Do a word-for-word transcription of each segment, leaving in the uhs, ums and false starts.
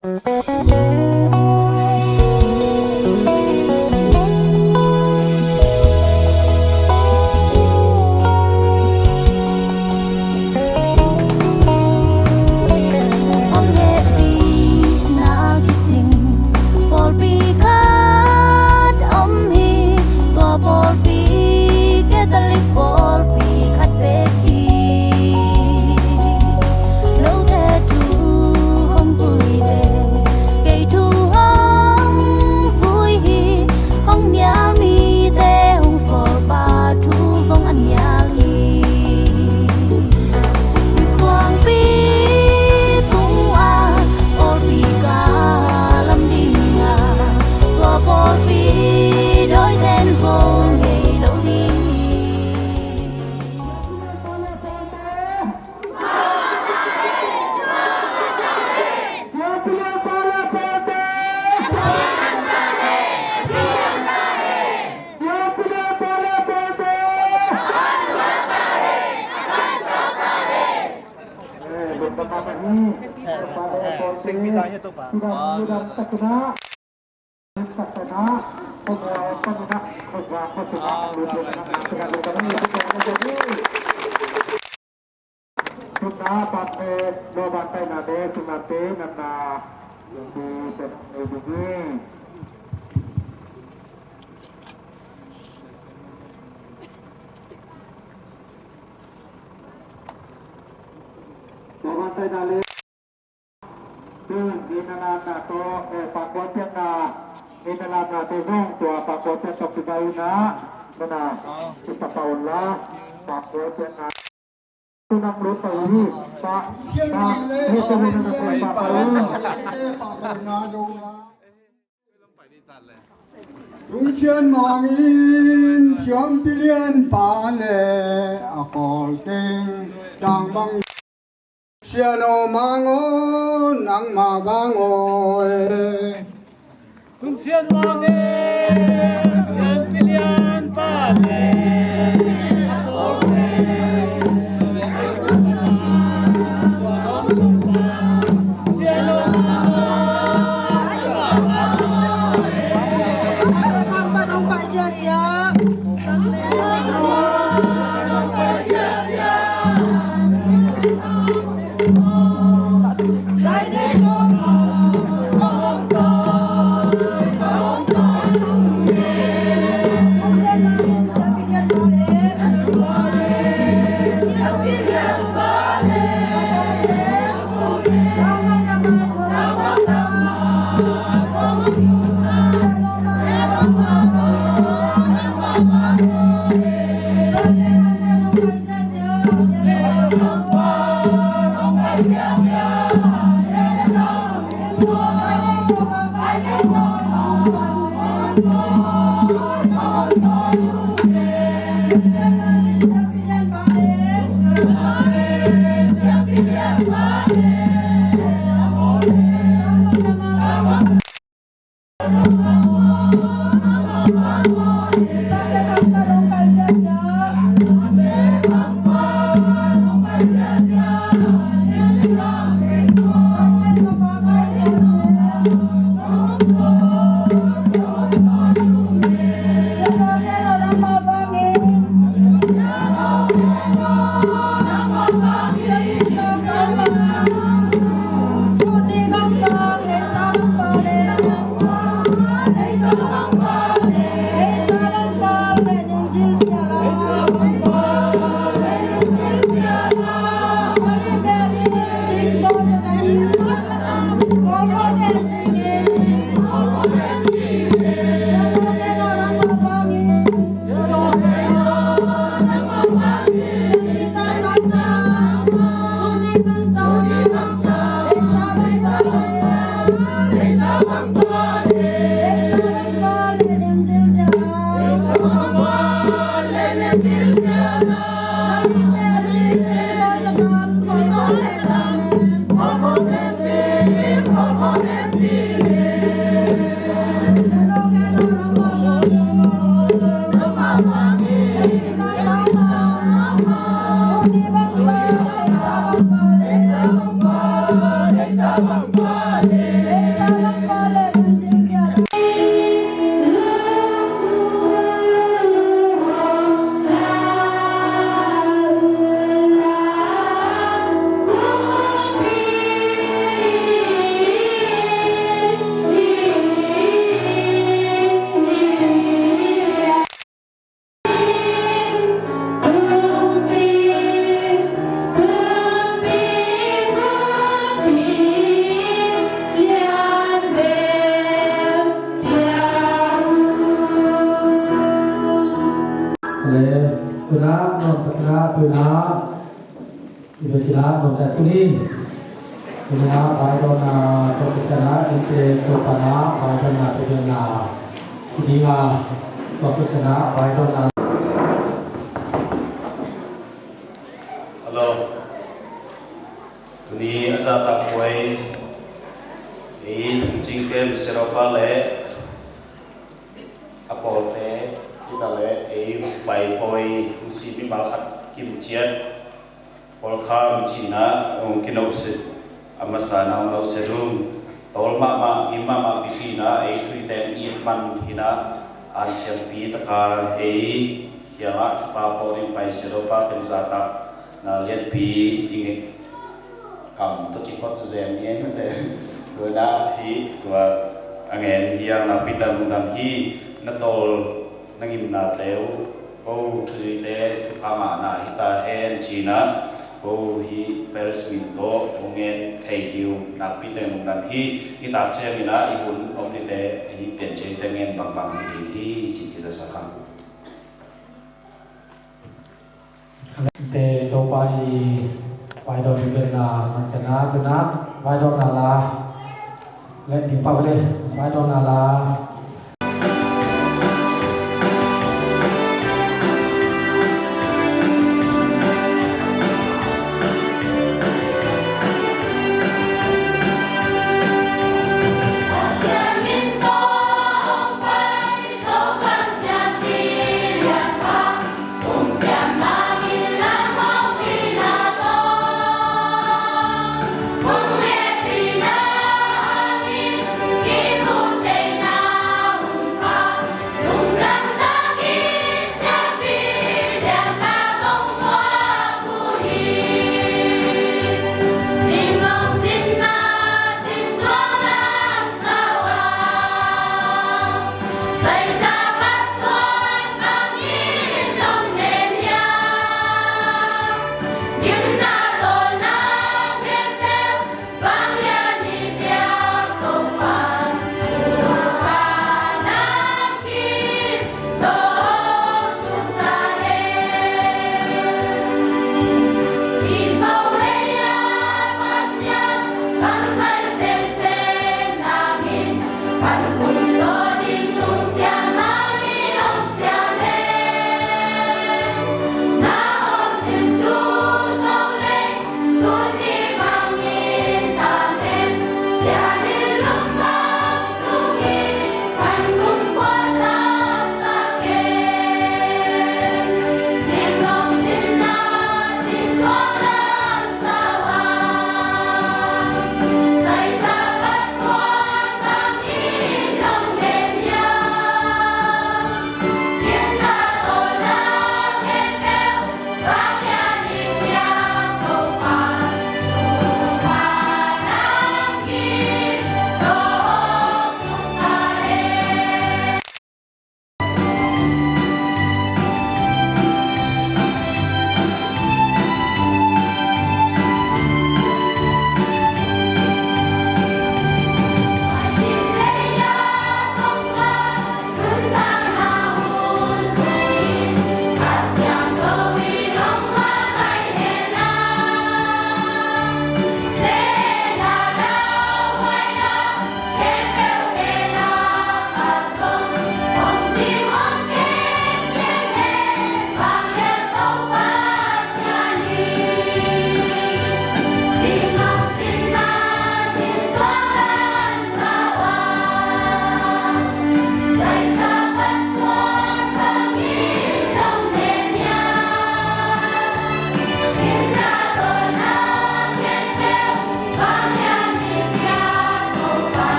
Hong hehpihna kicing pawlpi khat om hi. Tua pawlpi Catholic pawlpi khat bek hi. Lote thu hong vui teh, kei thu hong vui hi. Hong nial mite hong fawlpa thu zong a nial hi. Suangpi tungah pawlpi ka lam dingah, tua pawlpi dawiten vo ngei lo ding hi. Tua ban taina le, ina lamna tawh, eh, pakua piakna, ina lamna tawh zong tua pakua piak tawh kibau ina, mana, kita paun la, pakua piakna. Tunang lut pa uli, pa, pa, eh, pa, pa, pa, pa, pa, pa, Tungsian mangin siampi lianpa le a kawlteng tang bang. Sian aw mang aw nangmah bang aw e. Tungsian mangin siampi lianpa le a kawlteng Tuna i biakinn ah nong tek tuni. Tuna vaidawnna tawh kisiatna innte Topa na vaidawnna thugenna i ding a, tawh kisiatna vaidawnna. Hello. Tuni a zahtak huai ei Lungcing Kem Seropa le a pawlte, hi ta le ei Vaipawi Husi mimal khat kim ciat, pawlkham cina hong kinohset, a masa na hong nohset uh, tawl mahmah, ngim mahmah pipi na ei thuite it man hi na, an ciangpi taka ei hiangah thupha pawl in pai Seropa pen zahtak na lianpi i ngei kam tawh ci phot zen ngen te. Tua na hi tua a ngen hiang nakpi tak lungdam hi. Na tawl na ngimnate uh ko thuzuite thupha mahna hi ta hen cina ko hi Paris min tawh hong ngen thei hi uh. Nakpi tak lungdam hi. I tak ciangin ah i hun om nite hi pian ciangte ngen bangbang hi ding hi ci kizasak a. Te Topa i vaidawn i belna mancena tuna vaidawnna la le ding pau le vaidawnna la.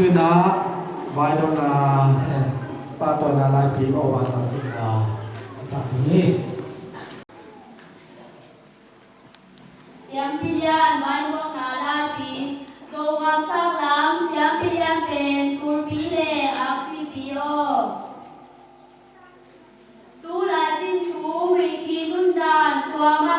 Tuna vaidawnna, eh, pahtawina laipi, over sa sihna, ta tuni. Siampi Lian vaidawnna laipi. Zogam saklam Siampi Lian pen tulpi le aksipi aw. Tulai sin thu huih khi nundan tua ma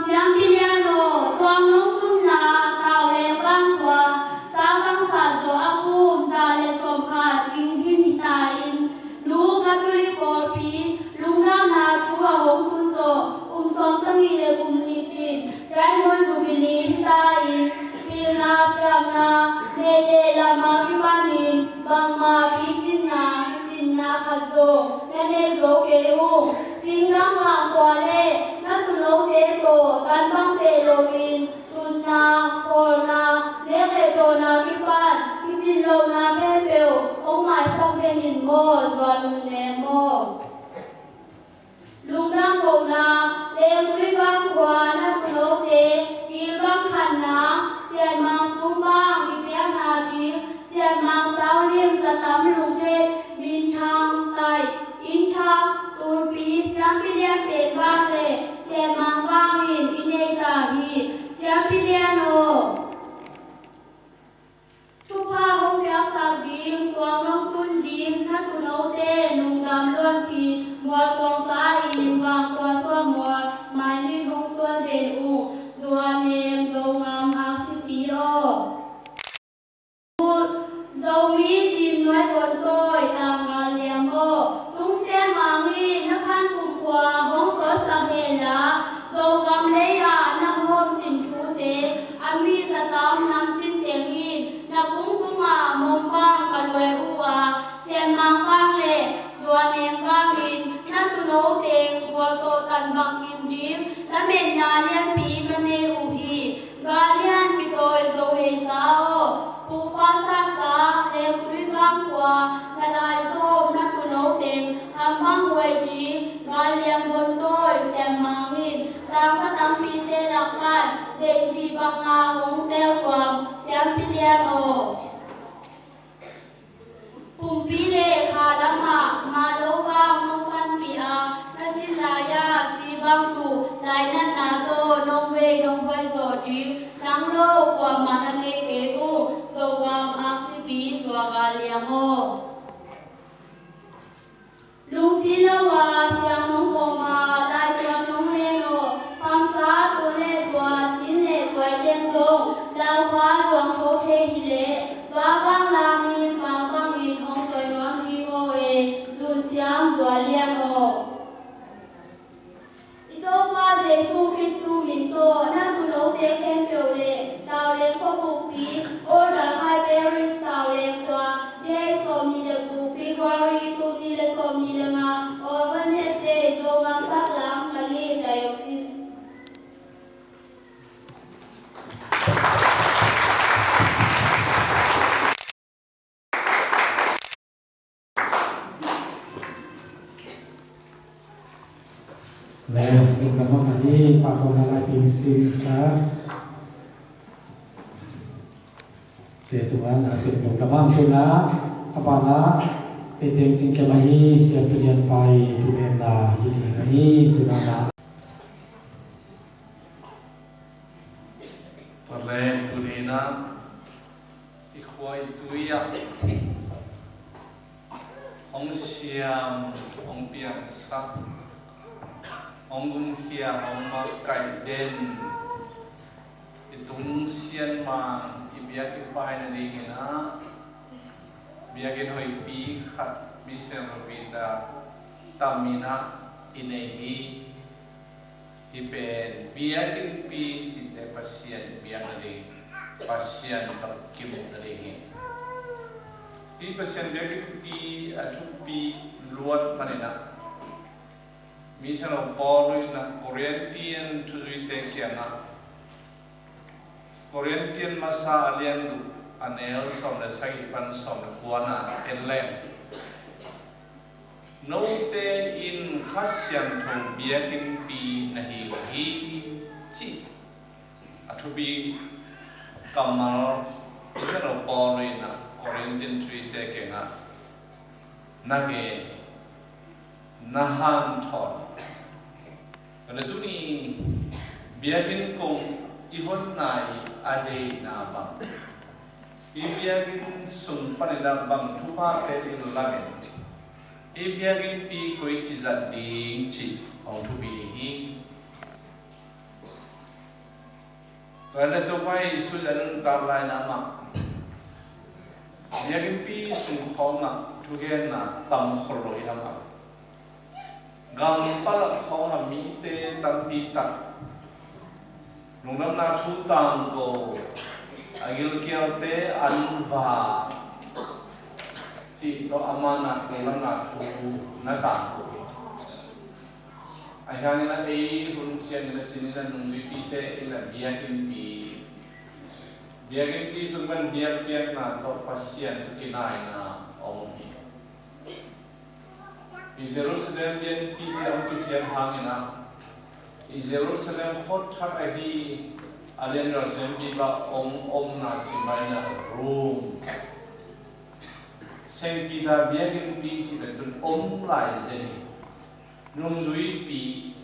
Siampi Lian aw, tuang nong tunna Tauleng vangkhua, sa bangsa zaw a kum za le sawm khat cing hin hi ta in, nu Catholic pawlpi lungdamna thu a hong tun zawh kum sawm sagih le kum nih cin Diamond Jubilee hi ta in, pilna siamna neih le lam a kipanin bangmah picinna, cinna khat zong na nei zo kei ung. Singdang vangkhua le na tuunote tawh tanbang teh loin tutna, khawlna, nek le tawhna kipan kicin lohna khempeuh hong maisak den in maw, zuan nunnem maw. Lungdam kohna, Lengtui vangkhua na tuunote pilvang khanna, sianmang sumbang i piakna ding, sianmang saulim, zatam lungte, minthang tai, innthak, tulpi, Siampi Lian pen vang le sianmang vangin i nei ta hi. Siampi Lian aw, thupha hong piaksak ding, tuang nong tun ding na tuunote lungdam luat hi. Mual tuangsa in vangkhua suak mual mainit hong suan den ung. Zuan nem Zogam aksipi aw. Zomi Cimnuai Vontawi Tanggal Liang aw, tungsian mangin na khan kumkhua hong sawlsak hen la, Zogam lei-ah na hawm sin thute a mi zatam namcin tengin na kungtungah mawmbang ka luai uh a, sianmang vang le zuan nem vangin na tuuno teng mual tawh tanbang kim ding lametna lianpi ka nei uh hi. Galian kitawi zo heisa aw, pupa sasa Lengtui vangkhua na laizawm na tuuno teng hambang huai ding Gal Liang Vontawi sianmang in tangka tampite lakpan deihcih banga hong teltuam Siampi Lian aw. Pumpi le kha lamah mah lo bang nong panpih a, na sin lai-ah ci bang tuh lainatna tawh nong vei nong huai zawh ding nang lo kuamah na nei kei uh. Zogam aksipi Zuaga Liang aw. Lungsi lo a siang nong kawm a, laituam nong leng aw. Pamsa, tu le zua, cin le tuai teng zong lau kha zuang tho thei hi leh, va bang lamin, pau bangin hong tuai nuam ding aw e. Zun siam Zua Lian aw. I Topa Jesu Khristu min tawh na tuunote khempeuh le Tauleng khuabukpi, Old Dakhai Parish Tauleng khua, date sawmnih le guk February, tul nih le sawmnih le nga, All Wednesday, Zogam Saklam, Kalay Diocese. Le, lungdam mahmah hi, pa ko na lai ping sim sa. Te tunga na pin lungdam mahmah tuna, a pa na, e teng cing ke mahi, Siampi Lian pai, tu en na, hi ding na hi, tuna na. Tua leh tuni-in ah i khua i tui ah hong siam, hong piangsak, hong gumkhia, hong makaih den i tung sianmang i biakinn pai nadingin ah biakinn hoihpi khat, Mission Road Peter tam in ah i nei hi. Hih pen biakinnpi cihte Pasian biak nading, Pasian tawh kimuh nading hi. Hih Pasian biakinnpi a thupi luat manin ah Misiangtho Paul in ah Corinthian thuzuite kiangah, Corinthian masa a lian guk a neu sawm le sagih pan sawm le kua na en leng, note in Kha Siangtho biakinnpi na hi uh hi, cih a thupi kammal Misiangtho Paul in ah Corinthian thuzuite kiangah na gen, na hanthawn. Tua leh tuni biakinn kong i honna i a deihna bang, i biakinn sung panin ah bang thuphate in lamin, Hih biakinnpi koici zat ding cih hong thupi ding hi. Tua leh Topa Jesuh in a nuntak lai-in amah biakinnpi sung khawngah thugenna tam khol lo hi amah. Gam palah khawngah mite tampi tak lungdamna thu tangko, a gilkialte an va cih tawh amah in lungdamna thu na tangko hi. Ahi hangin ei hun ciangin a cinin a nungzuipite in a biakinnpi, biakinnpi sung pan biakpiakna tawh Pasian tawh kinaina a om hi. I Jerusalem biakinnpite hong kisiat hangin ah, i Jerusalem khua thak ahi Alexandria siampi bang hong omna cimai na Rome Saint Peter biakinnpi cih pen tun om lai zen hi. Nungzuipi,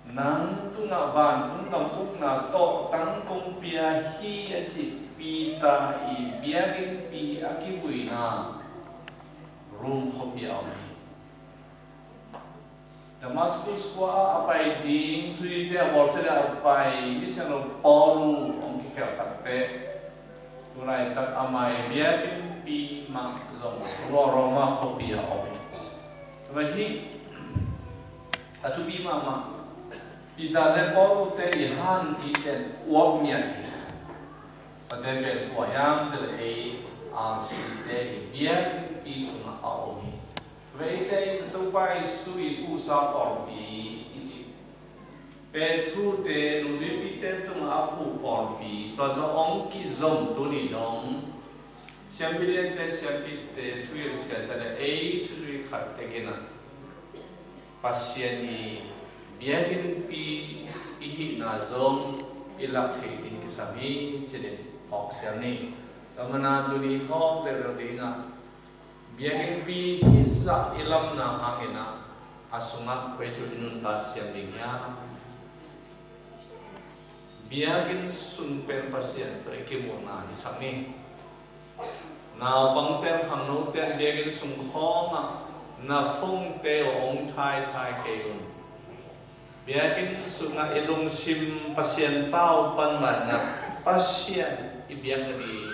nang tungah vantung gam ukna tawh tangkong pia hi a cih Peter i biakinnpi a kivuina Rome khuapi ah om hi. Damascus khua ah a pai ding thuzui te a bawlsia leh a pai misiangtho Paulu hong kikhel takteh, tu laitak a mai biakinnpi mah zong Roma khuapi ah om hi. Tua hi a thupi mahmah. Peter leh Paulu te i hanthite in uap ngiat hi. Tua te pen kua hiam cih leh ei R C te i biakinnpi sungah a om hi. Tua eite in Topa Jesuh i phuhsa pawlpi i cih, Petrute, nungzuipite tungah a phuh pawlpi, tua tawh hong kizom tuni dong siampi liante, siampite, thuhilh siate leh ei thuzui khat tek in ah Pasian i biakinnpi i hihna zong i lak theih ding kisam hi ci-in phawk siam ni. Tua manin tuni phawk leuleu dingah biakinnpi hih zah i lamna hangin ah a sungah koi thu i nuntak siam ding hiam? Biakinn sung pen Pasian tawh i kimuhna hisak ni. Naupangte, khangnote in biakinn sung khawngah na phone-te uh hong thaithai kei un. Biakinn sungah i lungsim Pasian tau pan mah in ah Pasian i biak nading.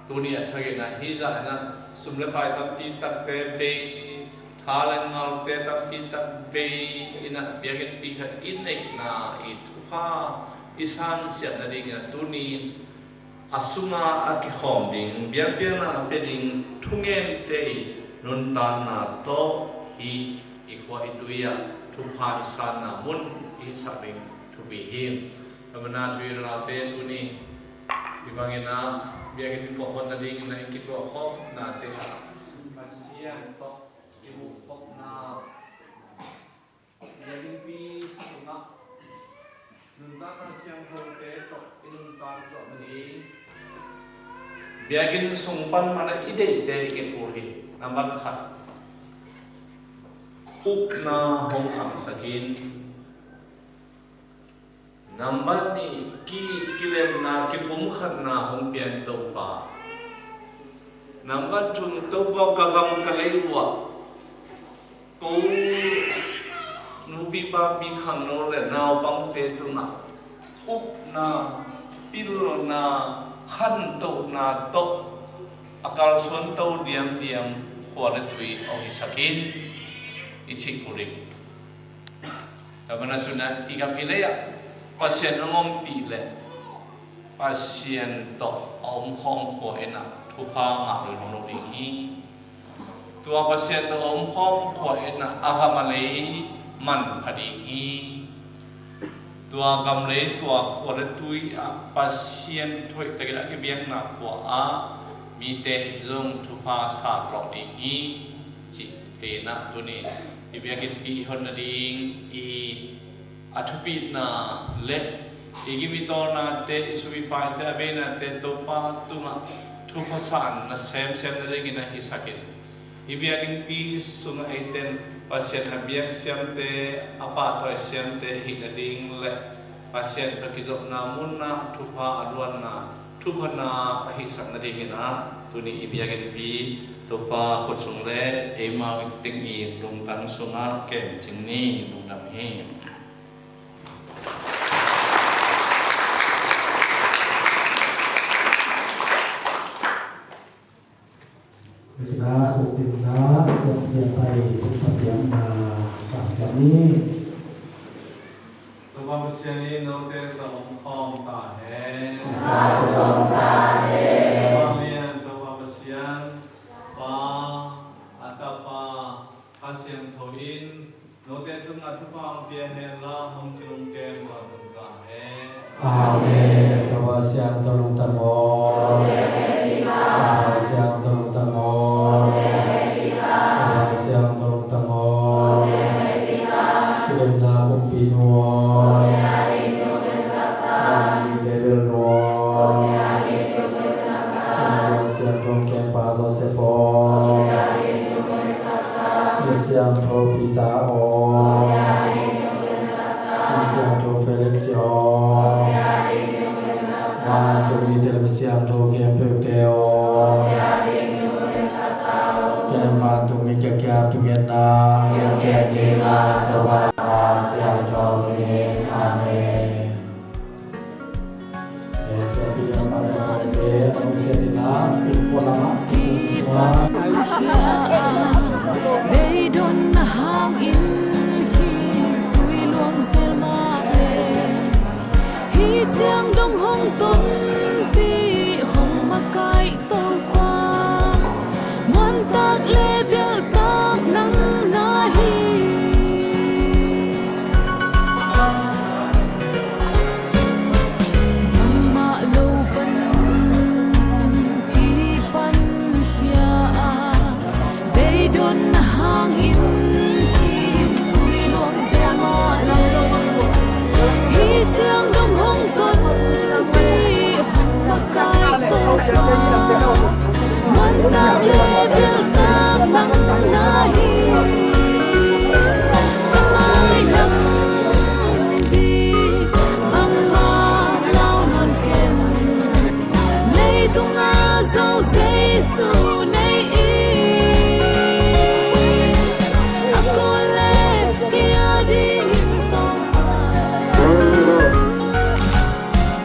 Tuni a thak in ah hih zah in ah sum leh pai tampi takte bei, tha leh ngalte tampi tak bei in ah biakinnpi khat i neihna i thupha i sansiat nadingin ah tuni a sungah a kikhawm ding, biakpiakna a pia ding thugente i nuntakna tawh hih i khua i tui ah thupha i sanna mun i sak ding thupi hi. Tua manin thu i naute, tuni hih bangin ah biakinn kong hon nadingin ah i kituahkhopnate ah Pasian tawh i muhkhopna, biakinnpi sungah nuntakna siangthote tawh i nuntak zawh nading, biakinn sung pan mah in ah i deihte i kikul hi. Nambat khat, ukna hong khangsak in. Nambat nih, ki-it kilemna, kipumkhatna hong pia in Topa. Nambat thum, Topa, ka gam ka lei uah ko nupi papi, khangno leh naupangte tungah upna, pilna, khantohna tawh a kalsuanto diamdiam khua leh tui hong hisak in, i cih kul hi. Tua manin ah tu-in ah i gam i lei ah Pasian hong ompih leh Pasian tawh a omkhawm khua in ah thupha ngah lel hong lo ding hi. Tua Pasian tawh a omkhawm khua in ah a gam a lei manpha ding hi. Tua gam lei, tua khua leh tui ah Pasian thu hoih takin a kibiakna khua ah mite in zong thupha sa lawh ding hi, cih thei in ah tuni i biakinnpi i hon nading i a thupitna leh i gim i tawlnate, i sum i paite, a beinate Topa tungah thupha san na semsem nadingin ah hisak in. I biakinnpi sungah eite in Pasian a biak siamte, a pahtawi siamte i hih nading leh Pasian tawh kizopna mun ah thupha a luanna, thuphana a hihsak nadingin ah Tuni i biakinnpi Topa khut sung le eimau teng i lungtang sungah kemcing ni. Lungdam hi. Kina, khutinna, khutin pai, khutin pianna, sang siam ni. Topa Pasian in note tawh hong khawm ta hen. Hong khawm ta hen. Topa lian, Topa Pasian, Pa, a Tapa, Kha Siangtho in note tungah thupha hong pia hen la, hong ci nong kem, hong tung ta hen. Amen. Topa Siangtho lungtang aw. Topa Siangtho lungtang aw. Topa Siangtho lungtang aw. Kidemna kumpi nu aw. Vanglian mite bel nu aw. Vanglian siangtho kempa Joseph aw. Mi siangtho Peter aw. Mi siangtho Felix aw. Vantung mite le mi siangtho khempeuhte aw. Kem vantung mi kiakiap thungetna kem kem dingin Topa siangtho min. Amen. Beidonna hangin hi tui luang zel mah le, hi ciang dong hong tonpih hong makaih Topa, muantak le bialtak nang na hi. Nangmah lo panin kipan khia a, beidonna hangin hi tui luang zel mah le, hi ciang dong hong tonpih hong makaih Topa, muantak le bialtak nang na hi. Ka mai lam ding bangmah lau nawn ken, leitungah Jesu nei in, a kul le kei a dingin Topa.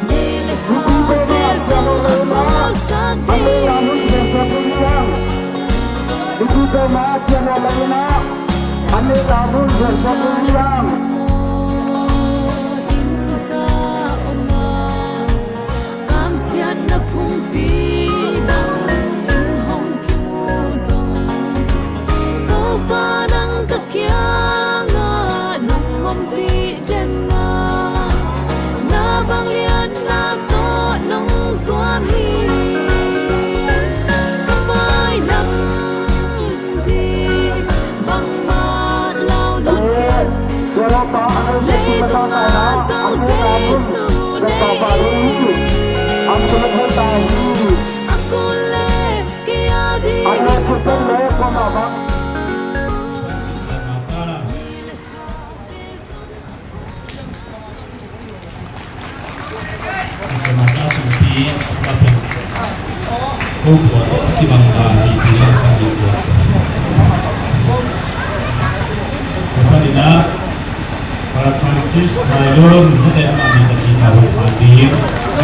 Nei le khate zong a mawlsak ding. Kamsiatna phungpi bangin hong kimu zong, Topa nang ka kiangah nong ompih den a, na vangliatna tawh nong tuam hi. Ka mai lam ding bangmah lau nawn ken, leitungah zong Jesu nei in, a kul le kei a dingin Topa. Semata sumpi, semata. Ko buat, ko kibang bang, di pilihan kami buat. Ko panina, para Francis Mailun, mute ama ni kacina, ko pandi. Ko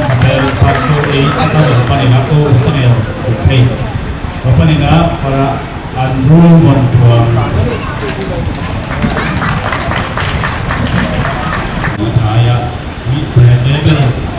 pandi, ko ei, cakap ko panina, ko panina, ko pei. Ko panina, para Andrew Montuang. Mataya, mi brand level.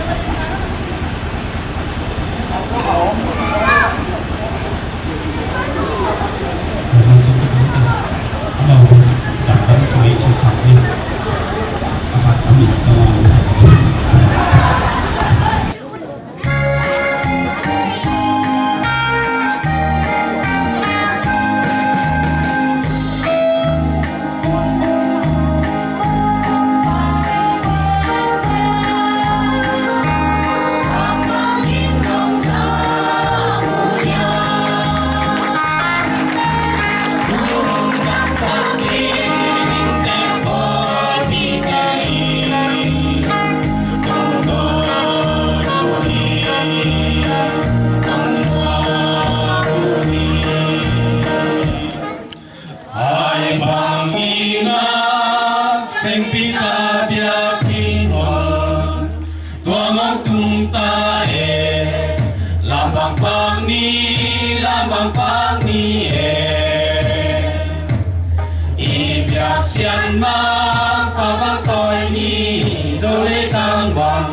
Ni e, i biak Sian Mangpa bang tawi ni, Zo le tang bang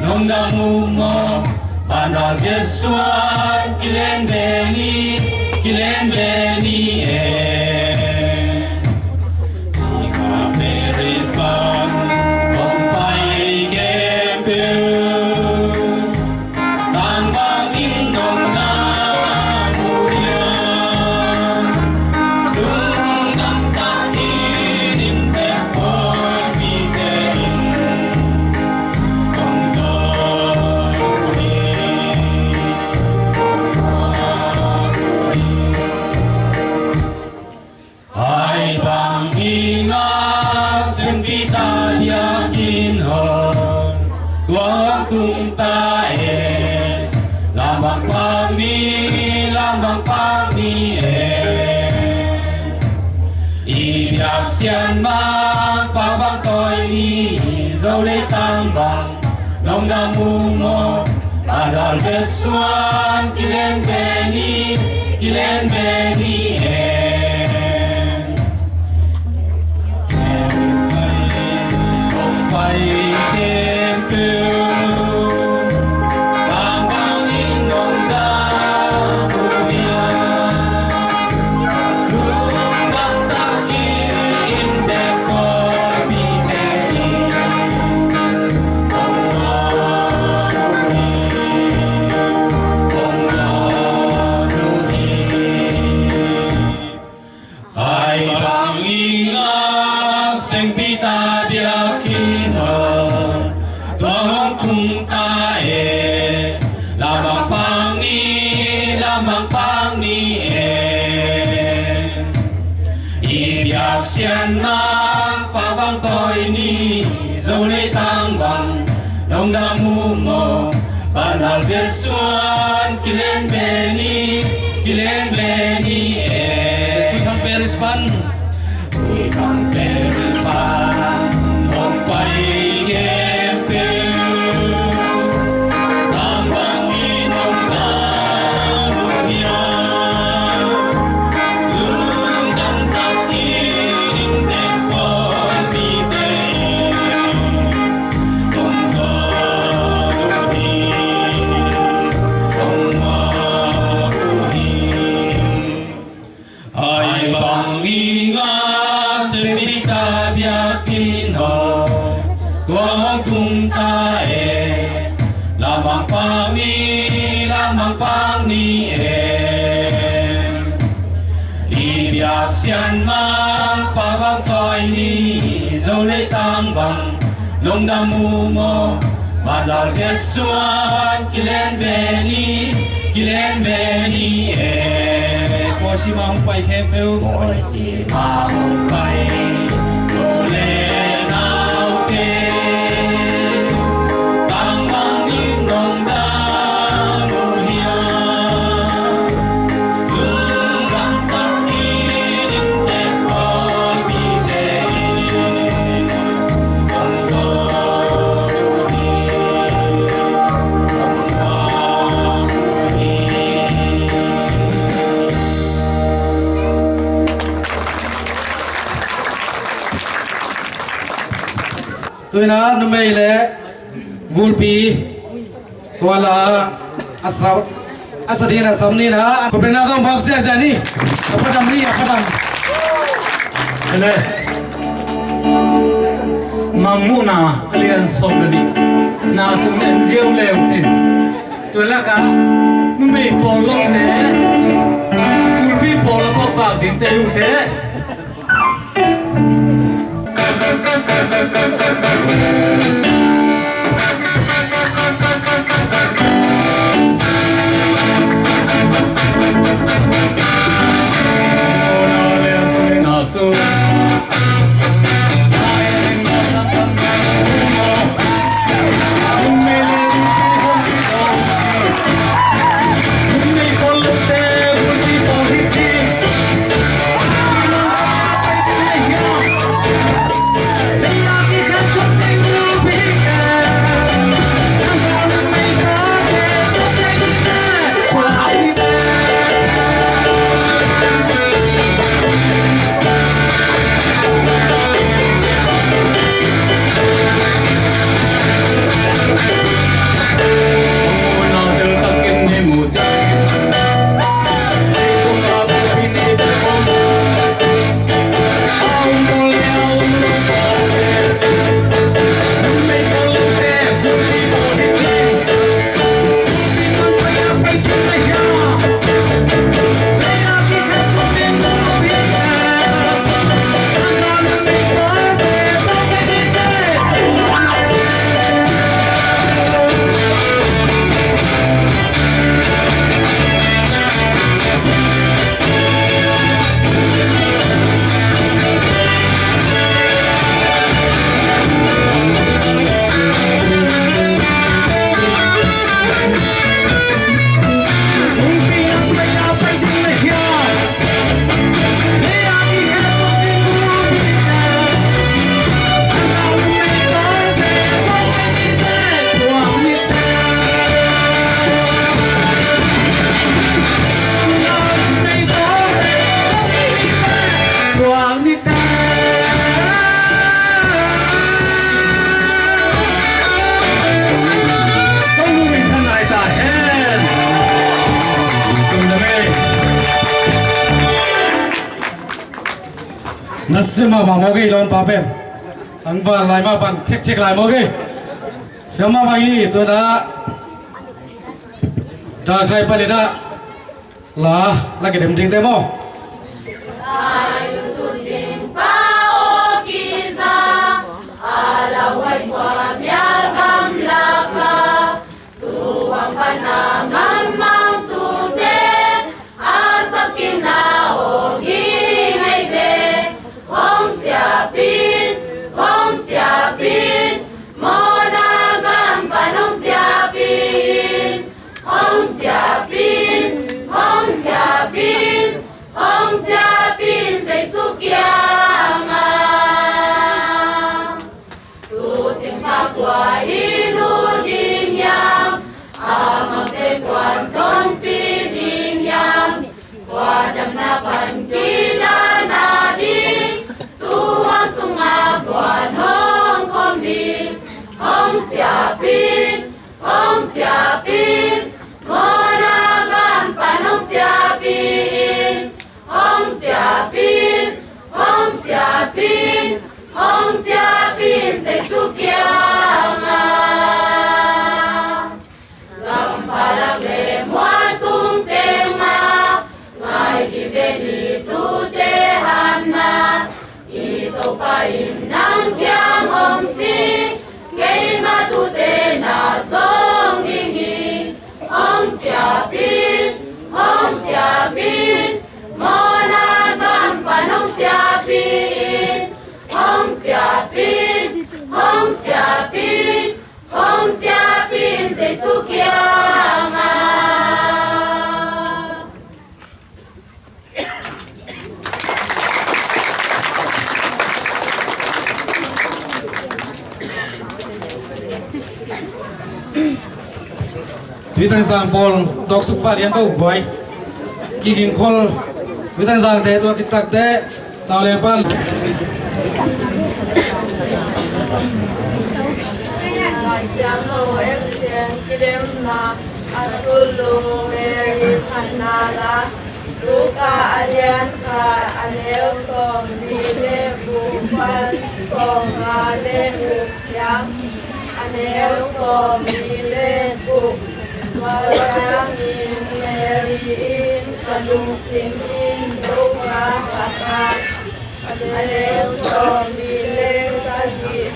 nong dam uh maw? Banza Jesuan kilen ve ni, kilen ve ni e. Sikha Parish pan hong pai khempeuh, bang bangin nong na mu hiam? Lungdam takin inntek pawlpite in hong dawn uh hi. Hai bang i ngak, Siangpi ta biakinn hong, tua hong tung ta e. Lamang pang ni, lamang pang ni e. I biak Sian Mangpa bang tawi ni, Zo le tang bang nong dam uh maw? Banza Jesuan kilen ve ni, kilen ve ni e. Hong pai khempeuh, bang bangin nong dam uh hiam? Lungdam takin inntek pawlpite in hong dawn uh hi, hong dawn uh hi. Hai bang i ngak, Siangpi ta biakinn hong, tua hong tung ta e. Lamang pang ni, lamang pang ni e. I biak Sian Mangpa bang tawi ni, Zo le tang bang nong dam uh maw? Banza Jesuan kilen ve ni, kilen ve ni e. Tuithang Parish pan, Tuithang Parish pan hong pai khempeuh, bang bangin nong dam uh hiam? Lungdam takin inntek pawlpite in hong dawn uh hi, hong dawn uh hi. Hai bang i ngak, Siangpi ta biakinn hong, tua hong tung ta e. Lamang pang ni, lamang pang ni e. I biak Sian Mangpa bang tawi ni, Zo le tang bang nong dam uh maw? Banza Jesuan kilen ve ni, kilen ve ni e. Pawisima hong pai khempeuh, Pawisima hong pai, nu le naute, bang bangin nong dam uh hiam? Lungdam takin inntek pawlpite in hong dawn uh hi, hong dawn uh hi. Tuina numei le gulpi, tua la a sa, a sa dina sam nina, khupna tawng bawk ziahziah ni. A padam ni, a padam. Ele. Mangmuhna a lian sawm le nih na sung en ziau leu cin. Tua lakah numei pawl lote, gulpi pawl a bawk vak dingte ute. Na sia mahmah maw kei lawmpa pen. Tangval lai mah pan chekchek lai maw kei. Sia mahmah hi. Tuna Dal Khai Palik ah la, la kidem dingte maw. Tuitang Zang pawl tawksuk pah lian ko guai. Kiging khol Tuitang Zangte tua kitakte tau leng pan. Laisiangtho F C N kidemna a thulu Mary phatna la. Luka a lian khat a neu sawmli le guk pan sawmnga le guk ciang. A neu sawmli le guk. Tua ciangin Mary in ka lungsim in Topa ka phat. A neu sawmli le sagih.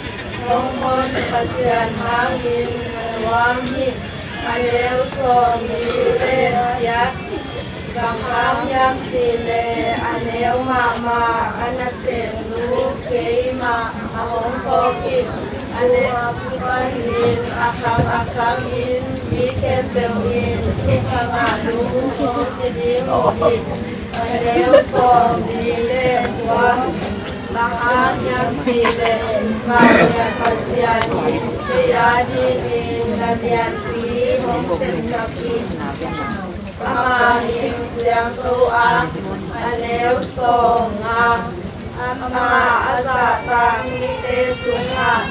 Hong hon Pasian hangin ka nuam hi. A neu sawmli le giat. Bang hang hiam cih leh a neu mahmah a nasemnu keimah a hong phawk hi. A neu panin a khang a khangin mi khempeuh in thukhamna lung hong ci ding uh hi. A neu sawmli le kua. Bang hang hiam cih leh Pasian in kei a dingin na lianpi hong sepsak hi. Ama min siangtho a, a neu sawmnga. Ama a zahtak mite tungah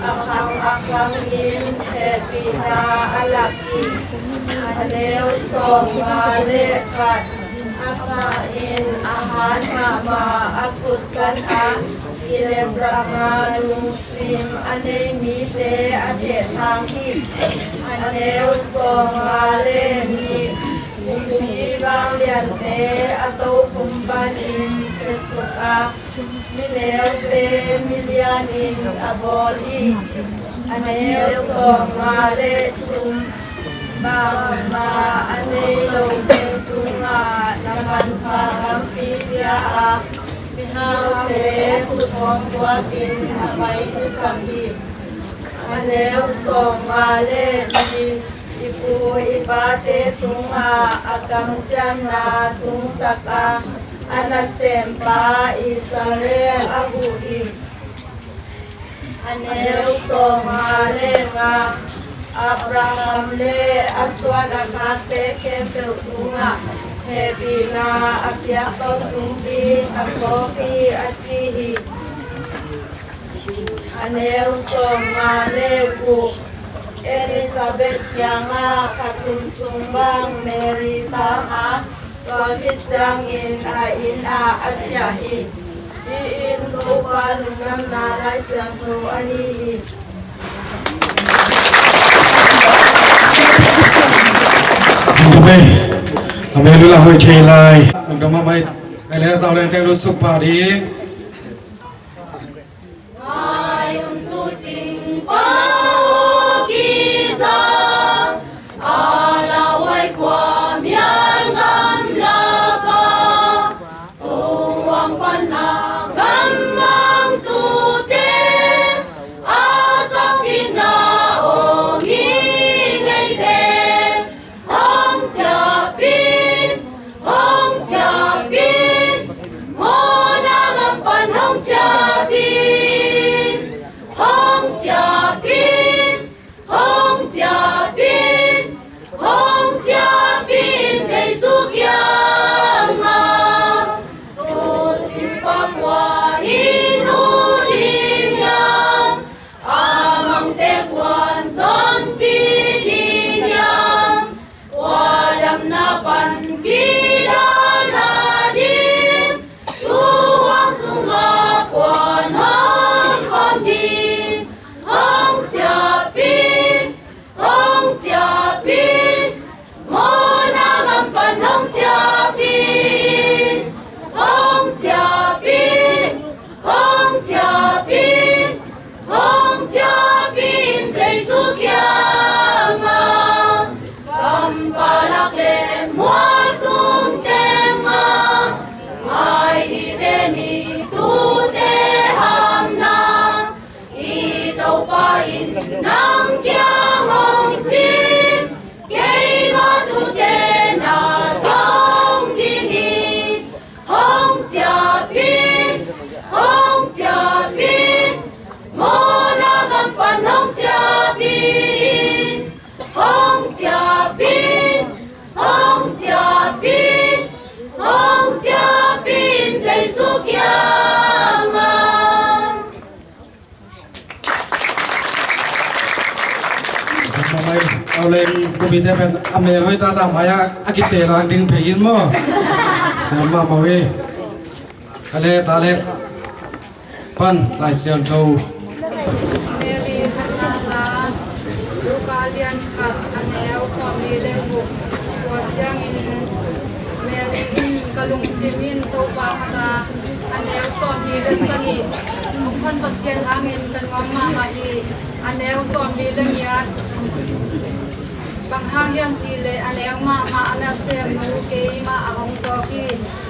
a khang a khangin hehpihna a lak hi. A neu sawmnga le khat. Amah in a han mahmah a kutsan a, kilesakna lungsim a nei mite a thehthang hi. A neu sawmnga le nih. Kumpi vangliante a tokhom panin khesuk a, mi neute milianin a bawl hi. A neu sawmnga le thum. Bangmah a nei lote tungah na manpha tampi pia a, mihaute khut hong kuapin a pai kisam hi. A neu sawmnga le li. I pu i pate tungah a kamciamna tungsak a, a nasempa Israel a huh hi. A neu sawmnga le nga. Abraham le a suan a khakte khempeuh tungah hehpihna a piak tawntung ding a tawp hi, a ci hi. A neu sawmnga le guk. Elizabeth kiangah kha thum sung bang Mary tang a, tua khit ciangin a inn ah a ciah hi. Hih in Topa lungdamna Lai Siangtho ahi hi. Amen. Amen. Lula hoi thei lai. Lungdam mahmah. Ai le tau leng teng lut suk pah ding. Ngai um tu cing pa aw kiza, a lauhuai kua mial gamlak a, Topa hong panna gammang tute a zak in a om hi ngei ve. Hong ciap in, hong ciap in, mawhna gam pan hong ciap in, hong ciap in, hong ciap in, hong ciap in, Jesu kiangah. Tuucing pa kua in hu ding hiam? A mangte kuan zompi ding hiam? Kua damna panpi dalna ding, tuuhuang sungah kuan hong khawm ding? Hong ciap in, hong ciap in, mawhna gam pan hong ciap in, hong ciap in, hong ciap in, hong ciap in, Jesu kiangah. Kampalak le mualtung tengah, ai hi ve ni tute hamna. I Topa in nang kiang hong cin, keima tute na zong ding hi. Hong ciap in, hong ciap in, mawhna gam pan hong ciap in. Hong ciap in, hong ciap in, hong ciap in, Jesu kiangah. Siamah mai, au leng, kumite pen a mel hoih tata mai-ah a kitelak ding phei in maw? Siamah mai. Ka le ta le pan Lai Siangtho. Mary khatna la, Luka lian khat a neu sawmli le guk. Tua ciangin Mary in, ka lungsim in Topa phat a, a neu sawmli le sagih hong hon Pasian hangin ka nuam mahmah hi. A neu sawmli le giat. Bang hang hiam cih leh a neu mahmah a nasemnu keimah a hong tawk hi.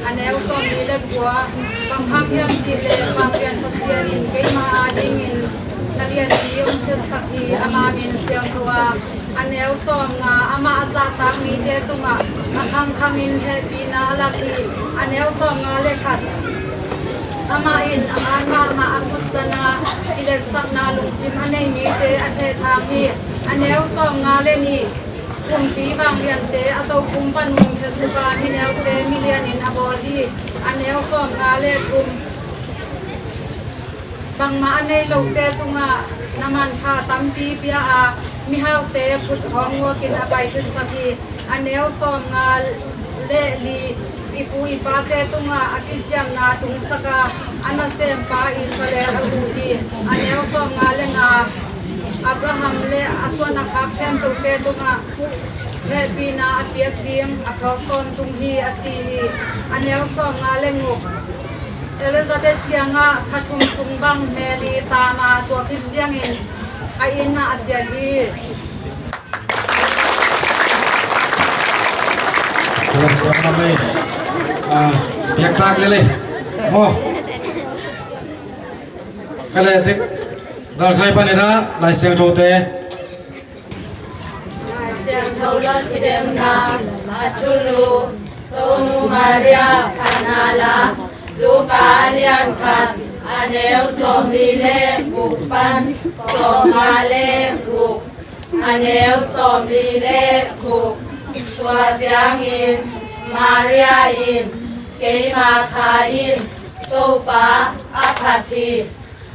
A neu sawmli le kua. Bang hang hiam cih leh Vanglian Pasian in keimah adingin na lianpi hong sepsak hi. Ama min siangtho a. A neu sawmnga, amah a zahtak mite tungah a khangkhangin hehpihna a lak hi. A neu sawmnga le khat. Amah in a man mahmah a khutsan a, kiletsakna lungsim a nei mite a thehthang hi. A neu sawmnga le nih. Kumpi vangliante a tokhum pan hong phesuka mineute milianin a bawl hi. A neu sawmnga le thum. Bangmah a nei lote tungah na manpha tampi pia a, mihaute khut hong uakin a pai khitsak hi. A neu sawmnga le li. I pu i pate tungah a kiciamna tungsak a, a nasempa Israel a huh hi. A neu sawmnga le nga. Abraham le a suan a khak khempeuhte tungah hehpihna a piak ding a thawk tawntung hi, a ci hi. A neu sawmnga le guk. Elizabeth kiangah kha thum sung bang Mary tam a, tua khit ciangin a inn ah a ciah hi. Tua siam lam ei. Ah, biaktak lele. Maw. Ka le tek. Dal khai panin ah Lai Siangthote. Lai Siangtho Lungdamna a thulu, Tonu Maria phatna la, Luka a lian khat, a neu sawmli le guk pan sawmnga le guk, a neu sawmli le guk. Tua ciangin Maria in, keima kha in Topa a phat hi.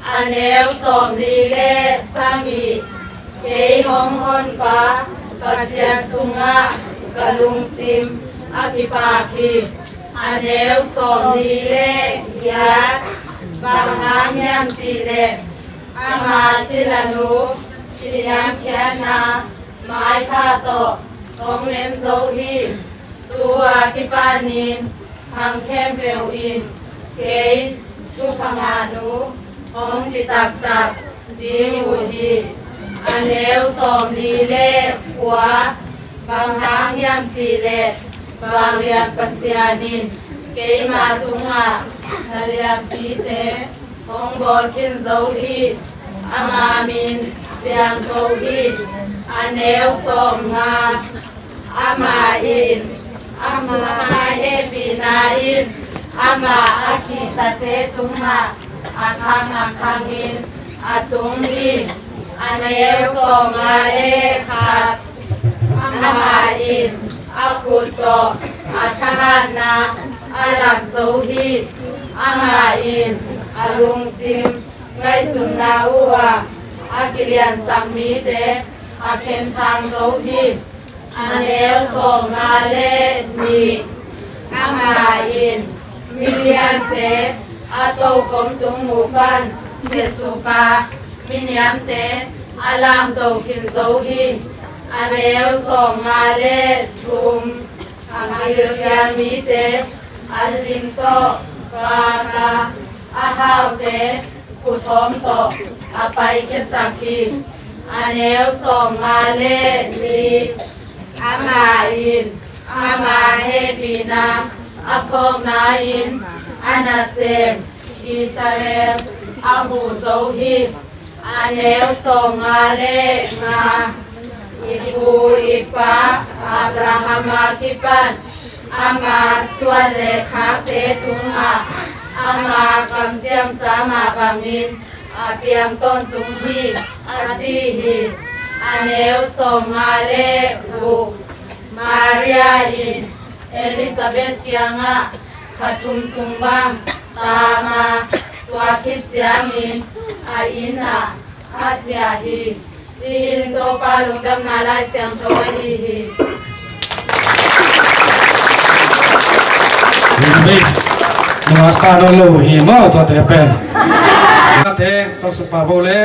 A neu sawmli le sagih, kei hong honpa Pasian sungah ka lungsim a kipak hi. A neu sawmli le giat, Bang hang hiam cih leh ama silanu kiniamkhiatna maipha tawh hong en zo hi. Tua kipanin khang khempeuh in kei thupha ngahnu hong ci taktak ding uh hi. A neu sawmli le kua. Bang hang hiam cih leh Vanglian Pasian in keima tungah na lianpite hong bawl khin zo hi. Ama min siangtho hi. A neu sawmnga. Amah in, ama hehpihna in ama a kihtate tungah a khang a khangin a tung hi. A neu sawmnga le khat. Amah in a khut tawh a thahatna a lak zo hi. Amah in a lungsim ngaihsutna uhah a kiliansak mite a khenthang zo hi. A neu sawmnga le nih. Amah in miliante a tokhom tung uh pan kiasuk a, miniamte a lamto khin zo hi. A neu sawmnga le thum. A gilkial mite a lim tawh vak a, a haute khuthawm tawh a paikhiasak hi. A neu sawmnga le li. Amah in ama hehpihna a phawkna in a nasem Israel a huh zo hi. A neu sawmnga le nga. I pu i pa Abraham a kipan ama suan le khakte tungah ama kamciamsa mah bangin a piang tawntung hi, a ci hi. A neu sawmnga le guk. Maria in Elizabeth kiangah kha thum sung bang tam a, tua khit ciangin a inn ah a ciah hi. Hih in Topa lungdamna Lai Siangtho ahi hi. Nungak ta nawn lo hi maw tuate pen. Tuate tawh sukpah vo le.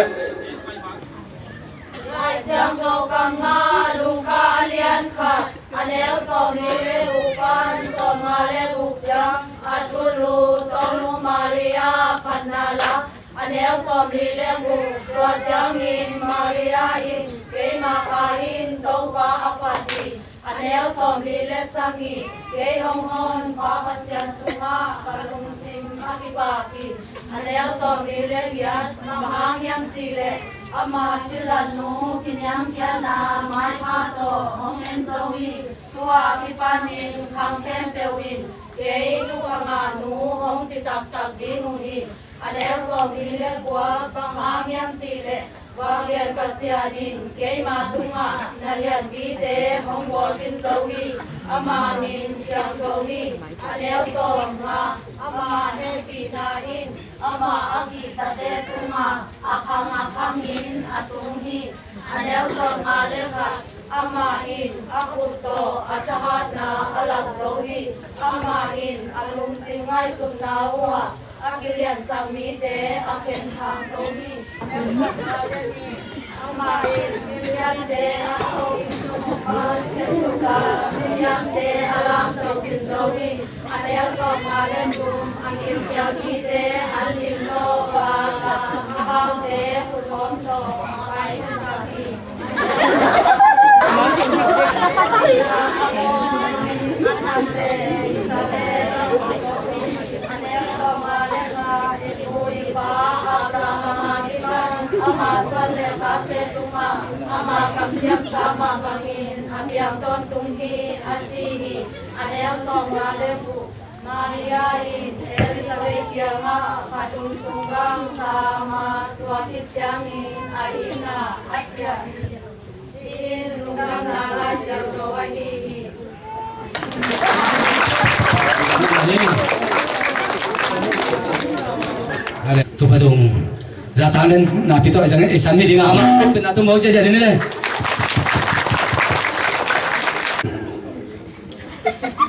Lai Siangtho kammal Luka a lian khat, a neu sawmli le guk pan sawmnga le guk ciang. A thulu Tonu Maria phatna la. A neu sawmli le guk. Tua ciangin Maria in keima kha in Topa a phat hi. A neu sawmli le sagih. Kei hong honpa Pasian sungah ka lungsim a kipak hi. A neu sawmli le giat. Bang hang hiam cih leh ama silanu kiniamkhiatna maipha tawh hong en zo hi. Tua kipanin khang khempeuh in kei thupha ngahnu hong ci taktak ding uh hi. A neu sawmli le kua. Bang hang hiam cih leh Vanglian Pasian in keima tungah na lianpite hong bawl khin zo hi. Ama min siangtho hi. A neu sawmnga. Ama hehpihna in ama a kihtate tungah a khang a khangin a tung hi. A neu sawmnga le khat. Amah in a khut tawh a thahatna a lak zo hi. Amah in a lungsim ngaihsutna uhah a kiliansak mite a khenthang zo hi. Amah in miliante a tokhom tung uh pan kiasuk a, miniamte a lamto khin zo hi. A neu sawmnga le thum. A gilkial mite a lim tawh vak a, a haute khuthawm tawh a paikhiasak hi. A neu sawmnga le nga. I pu i pa Abraham a kipan ama suan le khakte tungah ama kamciamsa mah bangin a piang tawntung hi, a ci hi. A neu sawmnga le guk. Maria in Elizabeth kiangah kha thum sung bang tam a, tua khit ciangin a inn ah a ciah hi. Hih in lungdamna Lai Siangtho ahi hi. Thupha sung. Zahtak len napi tawh i sang, i san mi ding a, amah pen a tum bo cia cia ding ni le.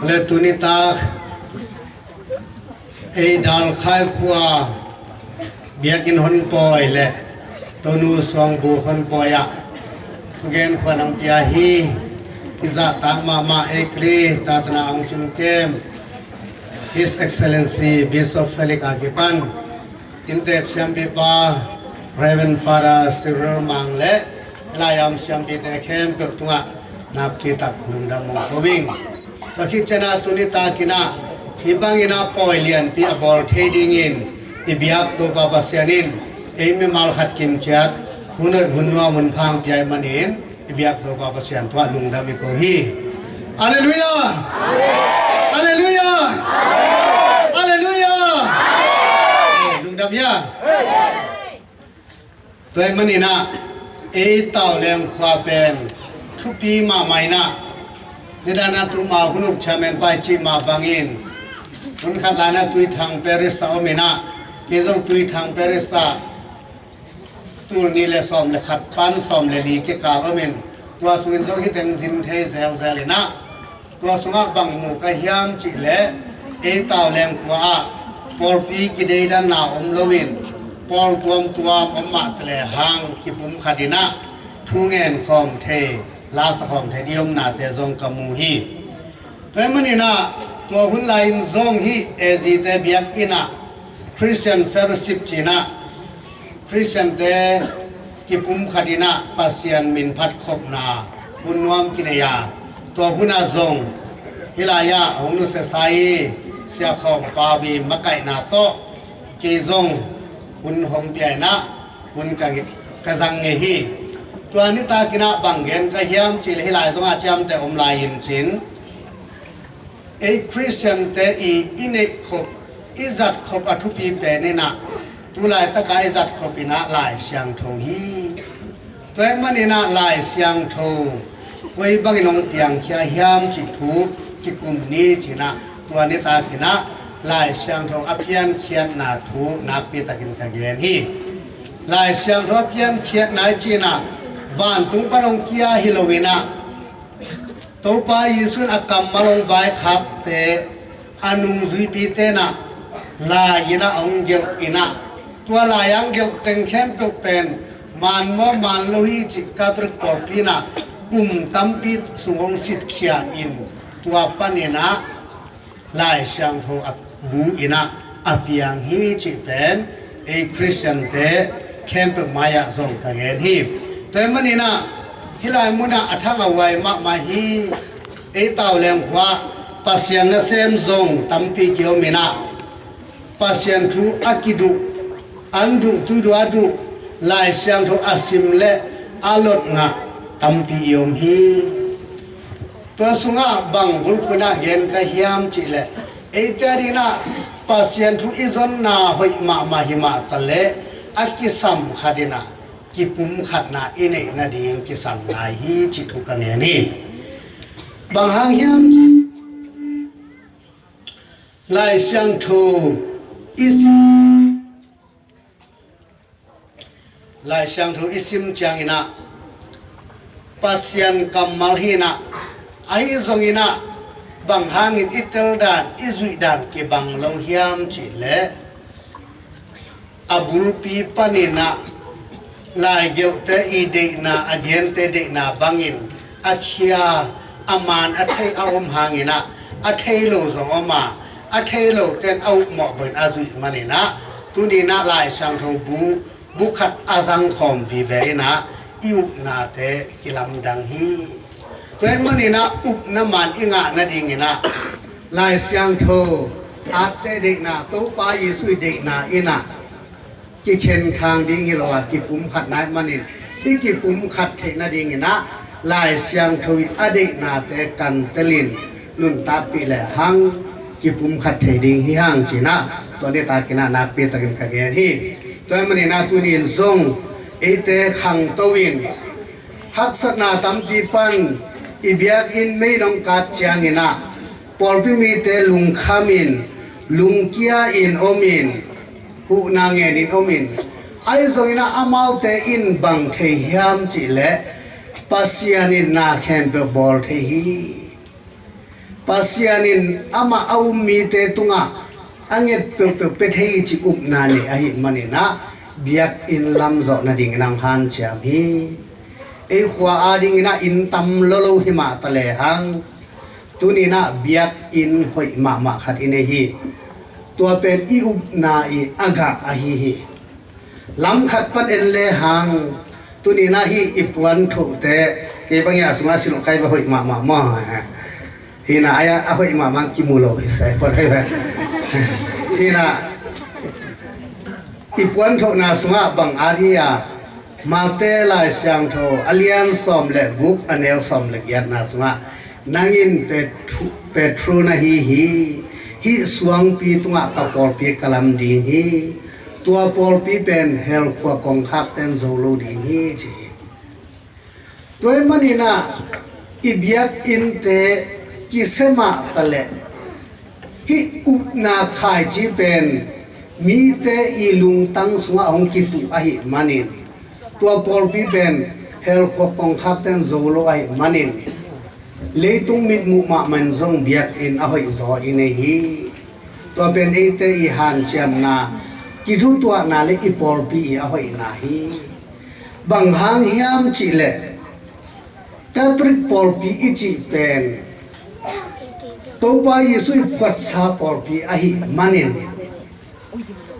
Le tuni tak ei Dalkhai khua Biakinn honpawi le Tonu Suangbu honpawi ah thugen khuan hong pia hi. I zahtak mahmah ei Khrih tatana hong cingkem His Excellency Bishop Felix a kipan inntek siampipa Reverend Father Cyril Mang le Lai Am siampite khempeuh tungah nakpi tak lungdam hong ko ing. Tua khit ciangin ah tuni takin ah hih bangin ah pawi lianpi a bawl thei dingin i biak Topa Pasian in ei mimal khat kim ciat hun hoih hun nuam hun pha hong pia ahih manin i biak Topa Pasian tungah lungdam i ko hi. Halleluiah! Halleluiah! Halleluiah! Eh, lungdam hia? Tua ahih manin ah ei Tauleng khua pen thupi mahmah in ah, nidang ah tuma hun uk chairman pa i cih mah bangin hun khat lai-in ah Tuithang Parish ah om in ah, kei zong Tuithang Parish ah tul nih le sawm le khat pan sawm le li kikal om in, tua sungin zong hih teng zin thei zelzel in ah, tua sungah bang mu ka hiam cih leh ei Tauleng khua ah pawlpi kideidanna om loin pawl tuamtuam om mah ta lehang kipumkhat in ah thu ngen khawm thei, la sa khawm thei i omnate zong ka mu hi. Tua ahih manin ah tua hun lai-in zong hih A Z te biakinn ah Christian Fellowship ci-in ah Christian-te kipumkhat in ah Pasian min phatkhopna hun nuam kinei a, tua hun ah zong hih lai-ah hong nusiasa i Sia Khawm Pavi makaihna tawh kei zong hun hong pia in ah hun ka, ka zang ngei hi. Tua nitak in ah bang gen ka hiam cih leh hih lai zongah ciamteh om lai-in cin ei Christian-te i, i neihkhop, i zatkhop a thupi pen in ah tu laitak a i zatkhop in ah Lai Siangtho hi. Tua ahih manin ah Lai Siangtho koi bangin hong piangkhia hiam cih thu kikum ni ci-in ah tua nitak in ah Lai Siangtho a piankhiatna thu nakpi takin ka gen hi. Lai Siangtho a piankhiatna i cih in ah vantung pan hong kia hi lo in ah Topa Jesu in a kammal hong vaikhakte, a nungzuipite in ah lai in ah hong gelh in ah, tua lai a hong gelh teng khempeuh pen man maw man lo hi cih Catholic pawlpi in ah kum tampi sung hong sitkhia in, tua pan in ah Lai Siangtho a bu in ah a piang hi cih pen ei Christian-te khempeuh mai-ah zong ka gen hi. Tua ahih manin ah hih lai munah a thang a huai mahmah hi. Ei Tauleng khua Pasian nasem zong tampi kiom in ah Pasian thu a kiduh, an duh, tuiduh a duh, Lai Siangtho a sim le a lot ngah tampi i om hi. Tua sungah bang bulphuh in ah gen ka hiam cih leh eite ading in ah Pasian thu i zonna hoih mahmah hi mah ta leh a kisam khat in ah kipumkhatna i neih nading kisam lai hi cih thu ka ngen hi. Bang hang hiam cih Lai Siangtho i sim Lai Siangtho i sim ciangin ah Pasian kammal hi in ah, ahi zongin ah bang hangin i tel dan, i zuih dan kibang lo hiam cih leh a bulpi panin ah laigelhte i deihna, a gente deihna bangin a khia, a man a thei a om hangin ah a thei lo zong om a, a thei lote in a upmawh bangin a zuih manin ah tuni in ah Lai Siangtho bu, bu khat a zang khawm vive in ah i upnate kilamdang hi. Tua ahih manin ah upna man i ngah nadingin ah Lai Siangtho atte deihna, Topa Jesu i deihna in ah kikhenthang ding hi lo a, kipumkhat na ahih manin i kipumkhat theih nadingin ah Lai Siangtho i a deihnate kan telin nuntakpih lehang kipumkhat thei ding hi hang ci-in ah tua nitakin ah nakpi takin ka gen hi. Tua ahih manin ah tuni in zong eite khangto in haksatna tampi pan i biakinn mei in hong kat ciangin ah pawlpi mite lungkham in, lungkia in om in, huhna ngen in om in, ahi zongin ah amaute in bang thei hiam cih leh Pasian in na khempeuh bawl thei hi. Pasian in amah a um mite tungah a nget peuhpeuh pia thei cih upna nei ahih manin ah biakinn lam zawh nadingin ah hong hanciam hi. Ei khua adingin ah inn tam lolo hi mah ta lehang, tuni-in ah biakinn hoih mahmah khat i nei hi. Tua pen i upna i a gah ahi hi. Lam khat pan en lehang, tuni-in ah hih i puanthohte, kei bang a sungah silh kai va hoih mahmah maw. Hi-in ah a hoih mahmah kimu lo hi sai phot hi ve. Hi-in ah i puanthohna sungah bang a di a, Mate Lai Siangtho a lian sawm le guk, a neu sawm le giatna sungah, nang in Petru, Petru na hi hi. Hih suangpi tungah ka pawlpi ka lam ding hi. Tua pawlpi pen helkhua kongkhakte in zo lo ding hi, ci hi. Tua ahih manin ah i biakinnte kisia mah ta leh, hih upna khaici pen mite i lungtang sungah hong kituh ahih manin, tua pawlpi pen helkhua kongkhakte in zo lo ahih manin, leitung mitmuh mahmah in zong biakinn a hoihzaw i nei hi. Tua pen eite i hanciamna, kithutuahna le i pawlpi i a hoihna hi. Bang hang hiam cih leh, Catholic pawlpi i cih pen Topa Jesu i phuatsa pawlpi ahih manin,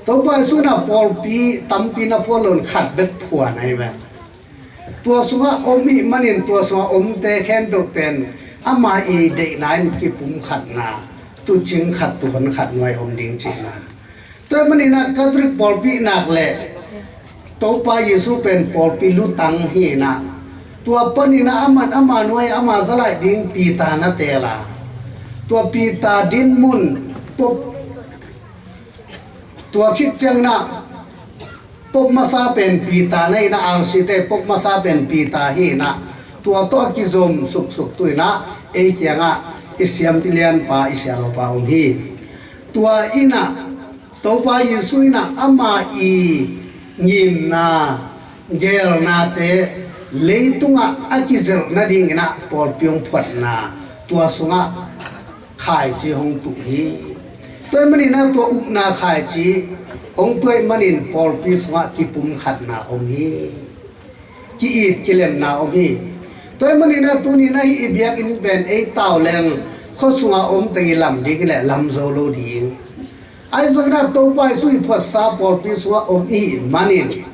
Topa Jesu in ah pawlpi tampi na phuan lo in khat bek phuan ahi ve. Tua sungah om ahih manin tua sungah omte khempeuh pen ama i deihna in kipumkhatna, tuucing khat, tuuhon khat nuai om ding cihna. Tua ahih manin ah Catholic pawlpi nak leh Topa Jesu pen pawlpi lutang hi-in ah, tua panin ah aman ama nuai ama zalaih ding Peter na teel a, tua Peter dinmun, Pope, tua khit ciangin ah Pope masa pen Peter na hi-in ah, R C te Pope masa pen Peter hi-in ah, tua tawh a kizom suksuk tu-in ah ei kiangah i siampi lianpa, i sialawpa om hi. Tua in ah Topa Jesu in ah ama i ngimna, geelnate leitungah a kizelh nadingin ah pawlpi hong phuatna, tua sungah khaici hong tuh hi. Tua ahih manin ah tua upna khaici hong tuah ahih manin pawlpi sungah kipumkhatna om hi. Ki-it kilemna om hi. Tua ahih manin ah tuni-in ah hih i biakinn pen ei tau leng khua sungah om teng i lam ding hi leh lam zo lo ding. Ahi zongin ah Topa Jesu i phuatsa pawlpi sungah om i hih manin,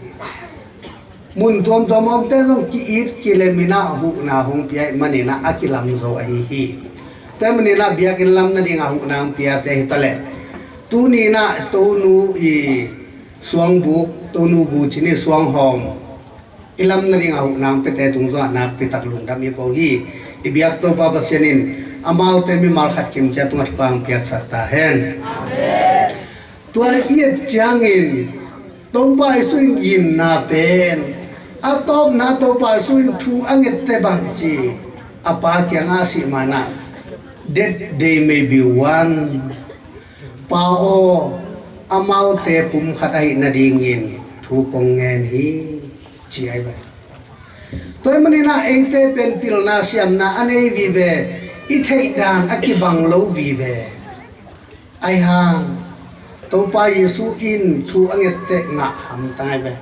mun tuamtuam a omte zong ki-it kilem in ah huhna hong pia ahih manin ah a kilam zo ahi hi. Tua ahih manin ah biakinn lam nading a huhna hong piate hi ta leh, tuni-in ah Tonu i suangbuk, Tonu gu ci ni, suanghawm i lam nading a huhna hong piate tung zongah nakpi tak lungdam i ko hi. I biak Topa Pasian in amaute mimal khat kimciat tungah thupha hong piaksak ta hen. Tua i et ciangin Topa Jesu i ngimna pen, a tawpna Topa Jesu in thu a ngette bangci, a Pa kiangah a sih ma-in ah, "That they may be one. Pa aw, amaute pumkhat ahih nadingin thu kong ngen hi," ci ahi ve. Tua ahih manin ah eite pen pilna siamna a nei vive, i theihdan a kibang lo vive. Ahi hang Topa Jesu in thu a ngette ngah hamtang ahi ve.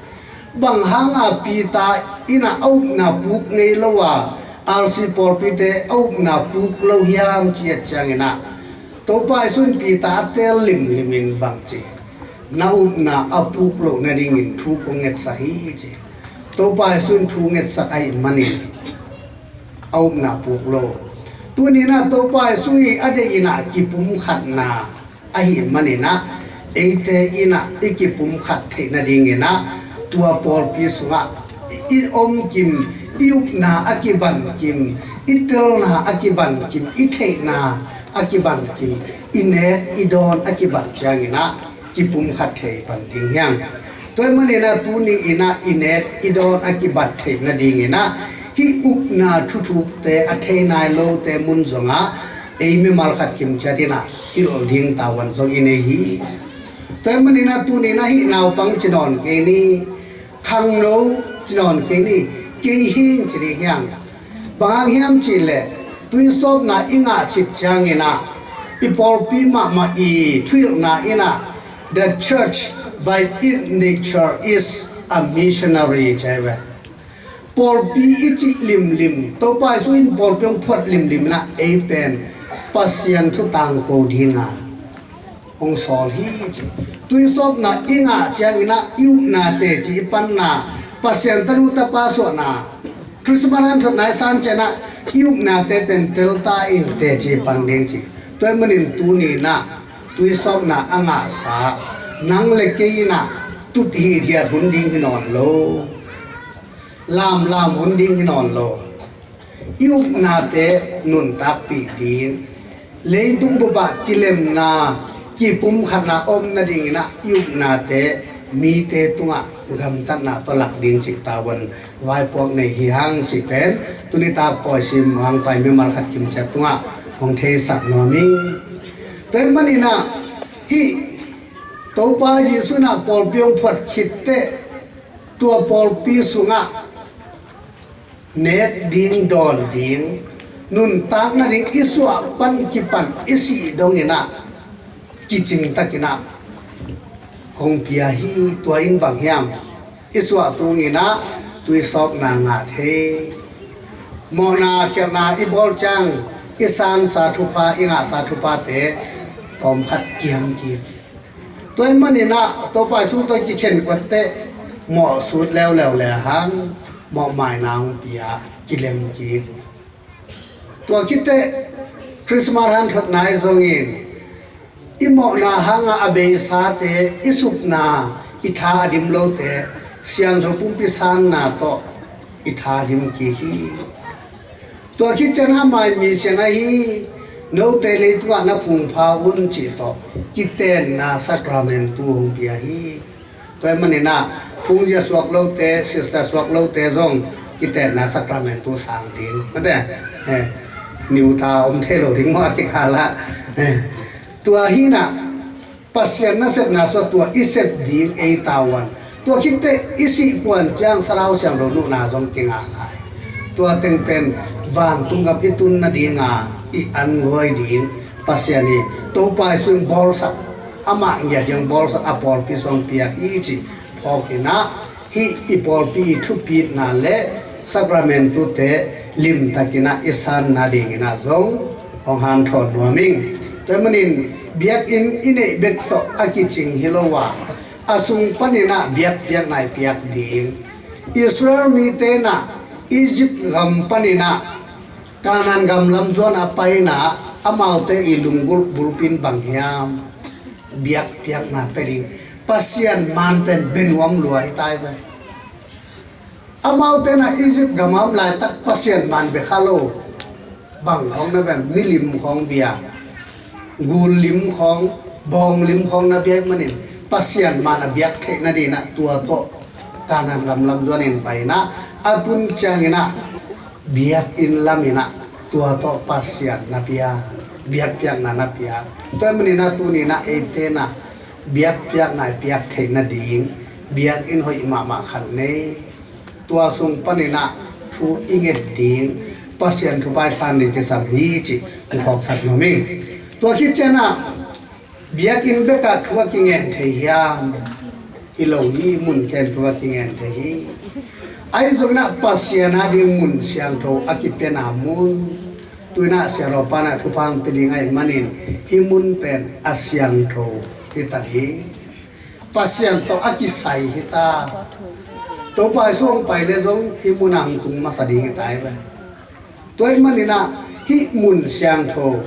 Bang hanga Peter in ah a upna puk ngei lo a, R C pawlpite a upna puk lo hiam ci et ciangin ah, Topa Jesu in Peter a teel limlim in bangci, "Na upna a puk loh nadingin thu kong ngetsak hi," ci. Topa Jesu in thu ngetsak ahih manin a upna puk lo. Tuni-in ah Topa Jesu i a deih in ah kipumkhatna ahih manin ah, eite in ah i kipumkhat theih nadingin ah, tua pawlpi sungah i, i om kim, i upna a kiban kim, i telna a kiban kim, i theihna a kiban kim, i nek i dawn a kibat ciangin ah kipumkhat thei pan ding hi hang. Tua ahih manin ah tuni-in ah i nek i dawn a kibat theih nadingin ah, hih upna thuthukte a thei nai lote mun zongah ei mimal khat kimciat in ah hilh ding tavuan zong i nei hi. Tua ahih manin ah tuni-in ah hih naupang ci nawn kei ni, khangno ci nawn kei ni, kei hing ci ding hi hang. Bang hang hiam cih leh, tuisawpna i ngah khit ciangin ah, i pawlpi mahmah i thuhilhna in ah, the church by its nature is a missionary, ci hi ve. Pawlpi i cih limlim, Topa Jesu in pawlpi hong phuat limlim in ah ei pen Pasian thu tangko dinga hong sawl hi ci. Tuisawpna i ngah ciangin ah i upna teci i panna, Pasian tanu tapa suahna, Christmas hanthotna i san ciangin ah i upnate pen telta i teci i pang ding ci. Tua ahih manin tuni in ah tuisawpna a ngahsa nang le kei in ah tut hithiat hun ding hi nawn lo. Lamlam hun ding hi nawn lo. I upnate nuntakpih ding, leitung bupah kilemna, kipumkhatna om nadingin ah i upnate mite tungah gamtatna tawh lak ding cih tavuan vaipuak nei hi hang cih pen tuni tak pawisim hong pai mimal khat kimciat tungah hong theisak nuam ing. Tua ahih manin ah hih Topa Jesu in ah pawlpi hong phuat khit teh tua pawlpi sungah nek ding, dawn ding, nuntak nading i suah pan kipan i sih dongin ah kicing takin ah hong pia hi. Tua in bang hiam? I suah tungin ah tuisawpna ngah thei, mawhna khialhna i bawl ciang i sansa thupha, i ngahsa thuphate tawmkhat kiam kik. Tua ahih manin ah Topa Jesu tawh kikhen kuat teh mawh sut leuleu le hang mawh maina hong pia, kilem kik. Tua khit teh Christmas hanthotna i zongin i mawhna hangah a beisate i supna, i tha a dim lote siangtho pumpi sanna tawh i tha a dim kik hi. Tua khit ciangin ah mai mission ahi, note leitungah na phungpha un cih tawh kitenna sakramentu hong pia hi. Tua ahih manin ah phungzia suak lote, sister suak lote zong kitenna sakramentu sang ding. Mate, eh, niuta om thei lo ding maw a kikal ah. Eh, tua hi in ah Pasian nasepna sungah tua i sep ding ei tavuan. Tua khit teh i sih kuan ciang Sathau Siangtho nuhna zong kingah lai. Tua teng pen vantung gam i tun nadinga i anguai ding Pasian i Topa Jesu in bawlsak, amah ngiat ding bawlsak a pawlpi sung piak hi cih phawk in ah hih i pawlpi i thupitna le sakramentute limtakin ah i san nadingin ah zong hong hanthawn nuam ing. Tua ahih manin biakinn i neih bek tawh a kicing hi lo a, a sung panin ah biakpiakna i piak ding. Israel mite in ah Egypt gam panin ah Kanaan gam lam zuan a pai in ah amaute i lunggulh bulpi in bang hiam? Biakpiakna pia ding. Pasian maan pen bia nuam lua hi ta hi ve. Amaute in ah Egypt gam a om laitak Pasian maan bia kha lo. Bang khawng na bia, milim khawng bia, gul lim khawng, bawng lim khawng na bia ahih manin Pasian maan a biak theih nadingin ah tua tawh Kanaan gam lam zuanin pai in ah a tun ciangin ah biakinn lamin ah tua tawh Pasian na pia, biakpiakna na pia. Tua ahih manin ah tuni in ah eite in ah biakpiakna i piak theih nading biakinn hoih mahmah khat nei. Tua sung panin ah thu i nget ding, Pasian thupha i san ding kisam hi cih hong phawksak nuam ing. Tua khit ciangin ah biakinn bekah thu a kingen thei hiam? Hi lo hi, mun khempeuh ah kingen thei hi. Ahi zongin ah Pasian ading mun siangtho a kipiana mun, tu in ah siangtho pa in ah thupha hong pia ding ahih manin hih mun pen a siangtho hi ta hi. Pasian tawh a kisai hi ta. Topa Jesu hong pai leh zong hih mun ah hong tung masa ding hi ta hi ve. Tua ahih manin ah hih mun siangtho,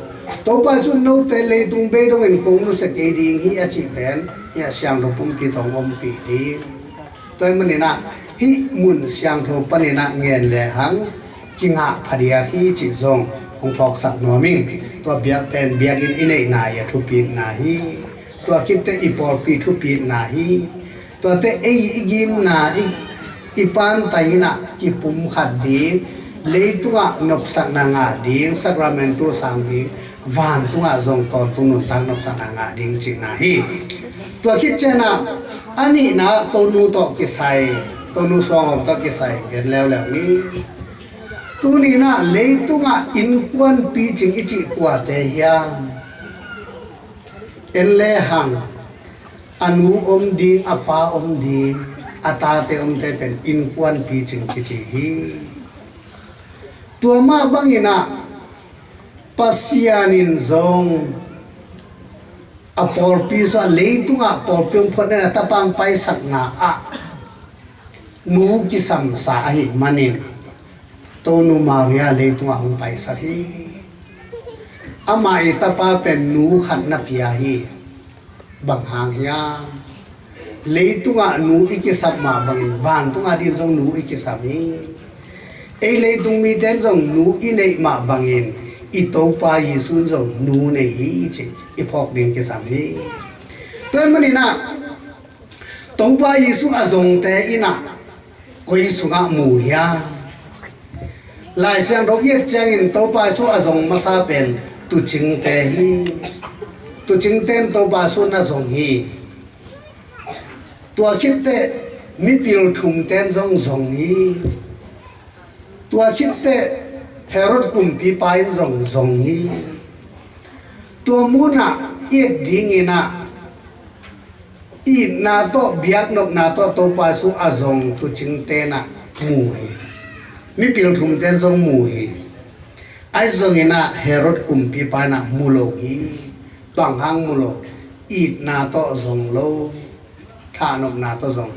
Topa Jesu in note leitung bei dongin kong nusia kei ding hi a cih pen hih a siangtho pumpi tawh hong ompih ding. Tua ahih manin ah hih mun siangtho panin ah ngen lehang kingah phadiak hi cih zong hong phawksak nuam ing. Tua biak pen biakinn i neihna i a thupitna hi. Tua khit teh i pawlpi thupitna hi. Tuate ei i gimna i, i pantai in ah kipumkhat ding, leitungah nopsakna ngah ding, sakramentu sang ding, vantungah zong tawntung nuntak nopsakna ngah ding cihna hi. Tua khit ciangin ah a nihna Tonu tawh kisai, Tonu Suanghawm tawh kisai gen leuleu ni. Tuni in ah leitungah innkuan picing i cih kuate hiam? En lehang a nu om ding, a pa om ding, a tate omte pen innkuan picing kici hi. Tua mah bangin ah Pasian in zong a pawlpi sungah, leitungah pawlpi hong phuak in a tapa hong paisakna ah nu kisamsa ahih manin Tonu Maria leitungah hong paisak hi. Amah i tapa pen nu khat na pia hi. Bang hang hiam? Leitungah nu i kisam mah bangin vantungah dingin zong nu i kisam hi. Ei leitung mite in zong nu i neih mah bangin i Topa Jesu in zong nu nei hi ci i phawk ding kisam hi. Tua ahih manin ah Topa Jesu a zongte in ah koi sungah mu hiam? Lai Siangtho i et ciangin Topa Jesu a zong masa pen tuucingte hi. Tuucingte in Topa Jesu na zong hi. Tua khitteh mipil thumte in zong zong hi. Tua khitteh Herod kumpipa in zong zong hi. Tua munah i et dingin ah itna tawh, biaknopna tawh Topa Jesu a zong tuucingte in ah mu hi. Mipil thumte in zong mu hi. Ahi zongin ah Herod kumpipa in ah mu lo hi. Bang hang mu lo? Itna tawh zong lo, thahnopna tawh zong.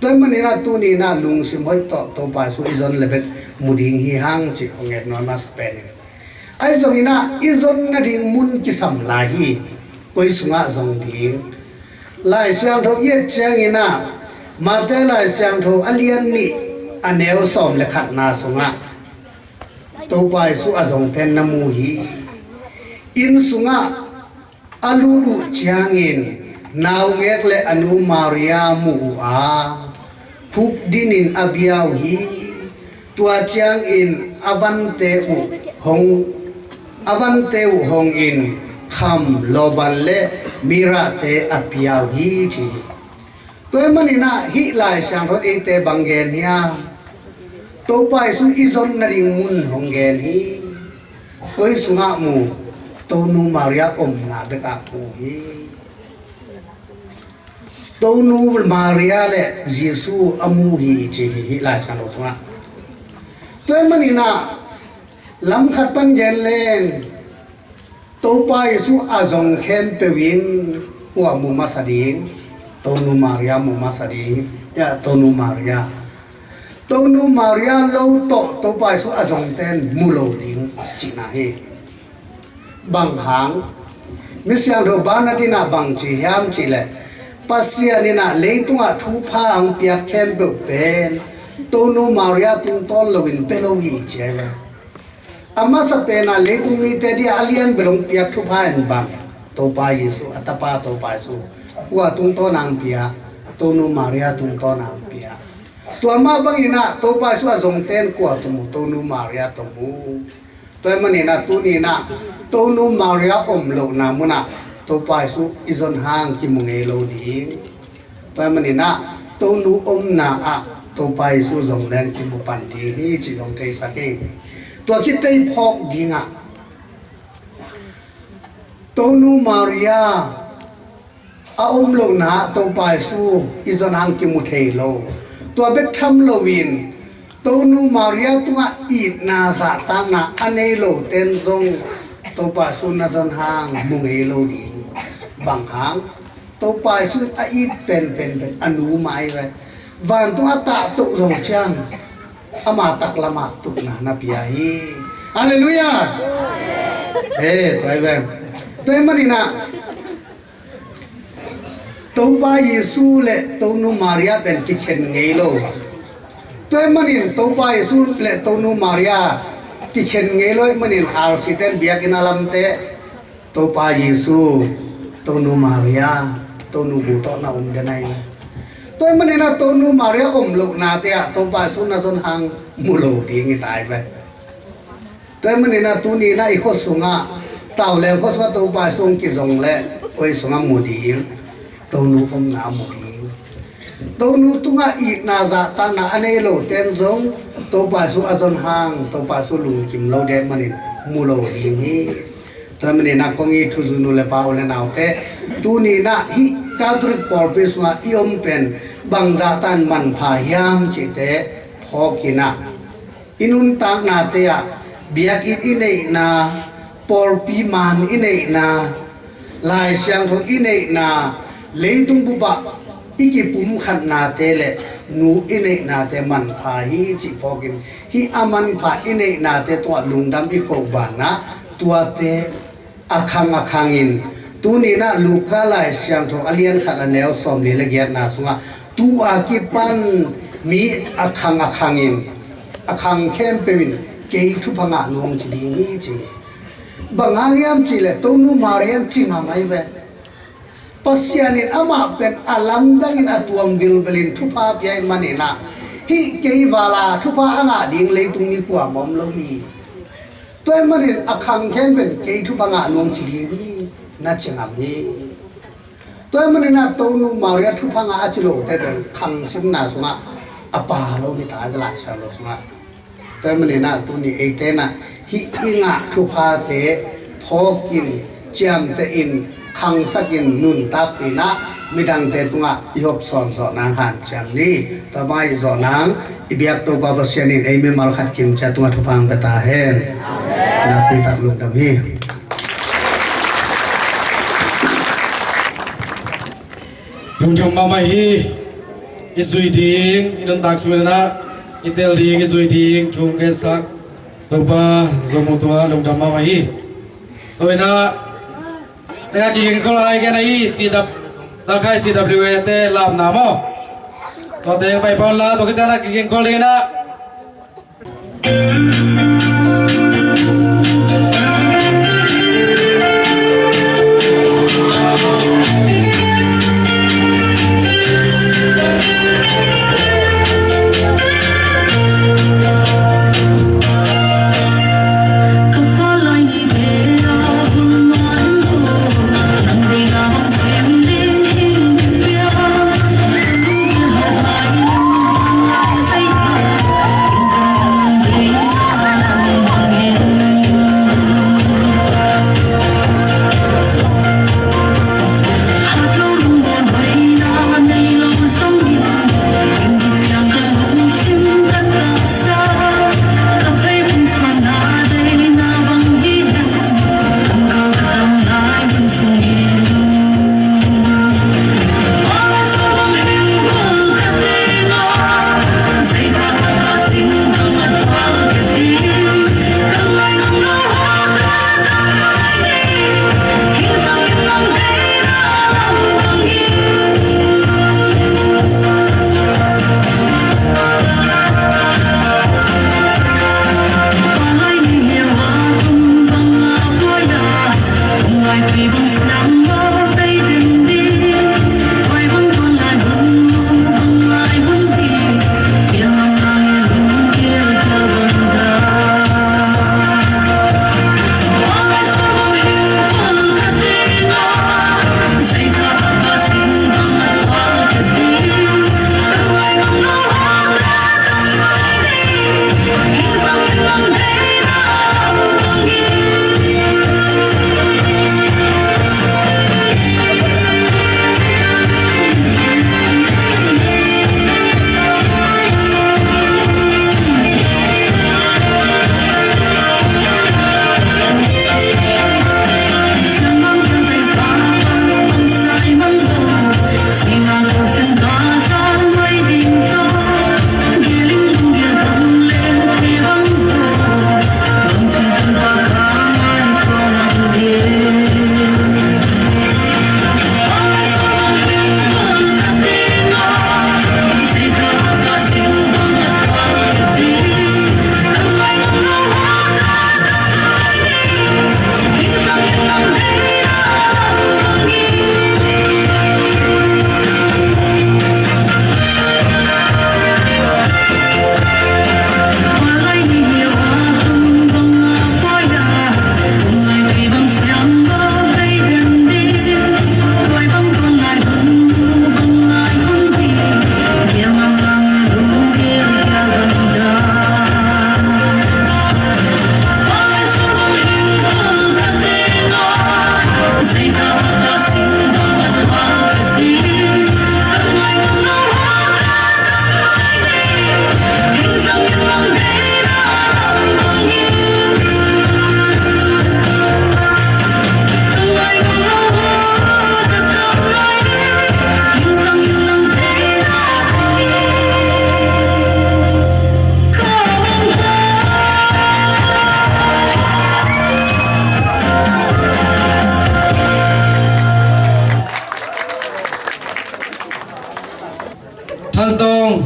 Tua ahih manin ah tuni in ah lungsim hoih tawh Topa Jesu i zon le bek mu ding hi hang ci hong et nuam a, sa pen in. Ahi zongin ah i zon nading mun kisam lai hi. Koi sungah zong ding? Lai Siangtho i et ciangin ah Mate Lai Siangtho a lian nih, a neu sawm le khatna sungah Topa Jesu a zongte in na mu hi. Inn sungah a lut uh ciangin naungek le a nu Maria mu uh a, khukdinin a bia uh hi. Tua ciangin a vante uh hong, a vante uh hongin kham, lawban le mirate a pia uh hi ci hi. Tua ahih manin ah hih Lai Siangtho in eite bang gen hiam? Topa Jesu i zon nading mun hong gen hi. Koi sungah mu? Tonu Maria omna bekah mu hi. Tonu Maria le Jesu a mu hi ci hi hih Lai Siangtho sungah. Tua ahih manin ah lam khat pan gen leng, Topa Jesu a zong khempeuh in kua mu masa ding? Tonu Maria mu masa ding. Ya, Tonu Maria. Tonu Maria lo tawh Topa Jesu a zongte in mu lo ding cihna hi. Bang hang? Misiangtho Bernard in ah bang ci hiam cih leh, Pasian in ah leitungah thupha hong piak khempeuh pen Tonu Maria tungtawn loin pia lo hi ci hi ve. A masa pen ah leitung mite dia a lian bel hong piak thupha in bang? Topa Jesu, a tapa Topa Jesu. Kua tungtawn a hong pia? Tonu Maria tungtawn a hong pia. Tua mah bangin ah Topa Jesu a zongte in kua tawh mu? Tonu Maria tawh mu. Tua ahih manin ah tuni in ah Tonu Maria om lohna munah Topa Jesu i zon hang kimu ngei lo ding. Tua ahih manin ah Tonu omna ah Topa Jesu zong leng kimu pan ding hi cih zong theisak ing. Tua khit tei phawk dingah Tonu Maria a om lohna ah Topa Jesu i zon hang kimu thei lo. Tua bek tham loin Tonu Maria tungah itna zahtakna a nei lote in zong Topa Jesu na zon hang mu ngei lo ding. Bang hang? Topa Jesu in a it penpen pen a nu mah ahi ve. Vantung a tahtoh zong ciang ama taklamah tukna na pia hi. Halleluiah. He, tua hi ve. Tua ahih manin ah Topa Jesu le Tonu Maria pen kikhen ngei lo. Tua ahih manin Topa Jesu le Tonu Maria kikhen ngei lo ahih manin R C ten biakinn a lamte Topa Jesu, Tonu Maria, Tonu bu tawh na om den ahi. Tua ahih manin ah Tonu Maria om lohnate ah Topa Jesu na zon hang mu lo ding hi ta hi ve. Tua ahih manin ah tuni in ah i khua sungah, Tauleng khua sungah Topa Jesu hong kizong leh koi sungah mu ding? Tonu omna ah mu ding. Tonu tungah itna zahtakna a nei lote in zong Topa Jesu a zon hang Topa Jesu lungkim lo ding ahih manin mu lo ding hi. Tua maninah kong it thuzui nu le pa, u le naute, tuninah hih Catholic pawlpi sungah i om pen bangzah tan manpha hiam cihte phawk inah, i nuntaknate ah biakinn i neihna, pawlpi maan i neihna, Lai Siangtho i neihna, leitung bupah i kipumkhatnate le nu i neihnate manpha hi cih phawkin, hih a manpha i neihnate tungah lungdam i koh banah tuate a khang a khangin, tuninah Luka Lai Siangtho a lian khat a neu sawmli le giatna sungah, tu a kipan mi a khang a khangin, a khang khempeuh in kei thupha ngah nuam ci ding hi ci. Bang hang hiam cihleh Tonu Maria in ci ngam ahi ve. Pasian in amah pen a lamdangin a tuam vilvelin thupha pia ahih maninah, hih kei vala thupha a ngah ding leitung mi kuamah om lo hi. Tua ahih manin a khang khempeuh in kei thupha ngah nuam ci ding hi, na ci ngam hi. Tua ahih maninah Tonu Maria thupha ngah a ci lote pen khang simna sungah a pha lo hi ta, a Lai Siangtho sungah. Tua ahih maninah tuni eite inah hih i ngah thuphate phawkin, ciamtehin, khangsakin, nuntakpih inah midangte tungah i hopsawn zawh nang hanciam ni. Tua bang i zawh nang i biak Topa Pasian in ei mimal khat kim ciat tungah thupha hong pia ta hen. Nakpi tak lungdam hi. Lungdam mahmah hi. I zui ding, i nuntak sung inah i tel ding, i zui ding thu hong gensak Topa Zo Mung tungah lungdam mahmah hi. Tua inah tengah kigingkhol lai gen ahi, C W, Dalkhai C W A te lamna maw? Tua teng pai pawn la, tua khit ciangin kigingkhol ding inah Hantong,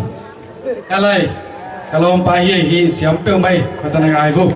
ka lai, ka lawmpa hi, hi siam peuhmah hi, patana ngai vo.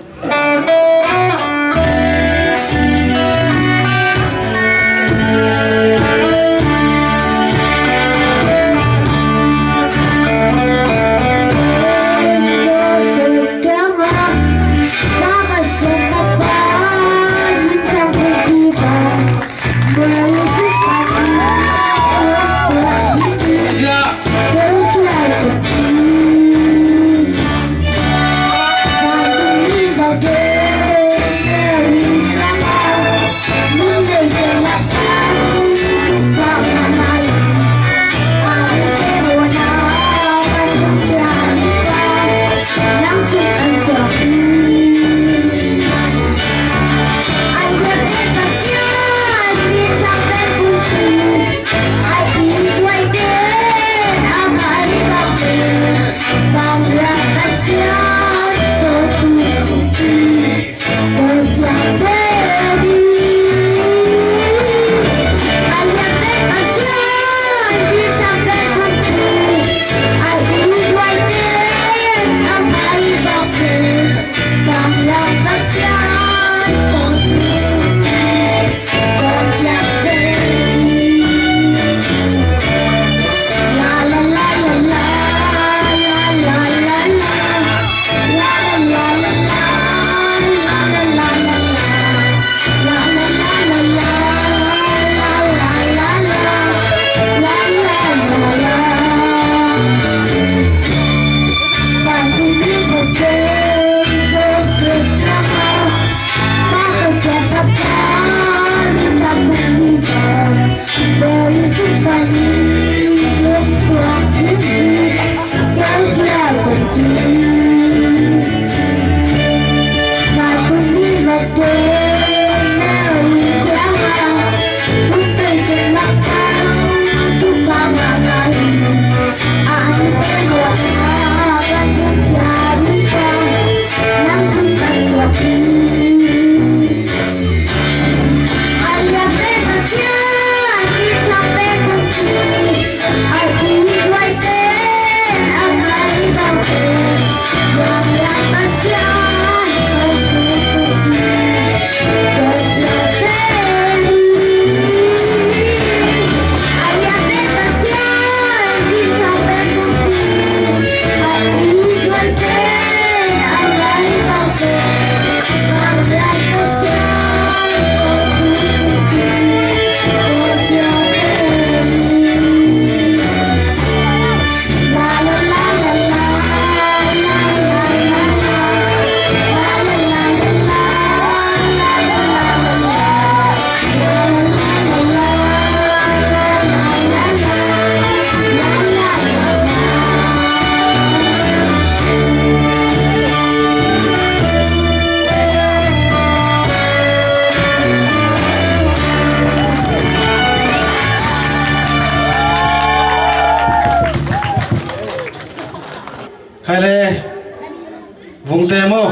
Khai le, Vungte maw?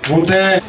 Vungte.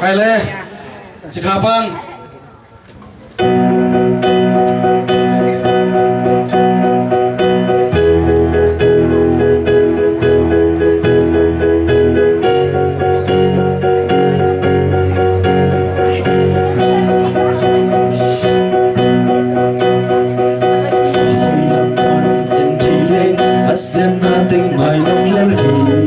Khai le, cikha pan. A semna teng mai nong lel kei.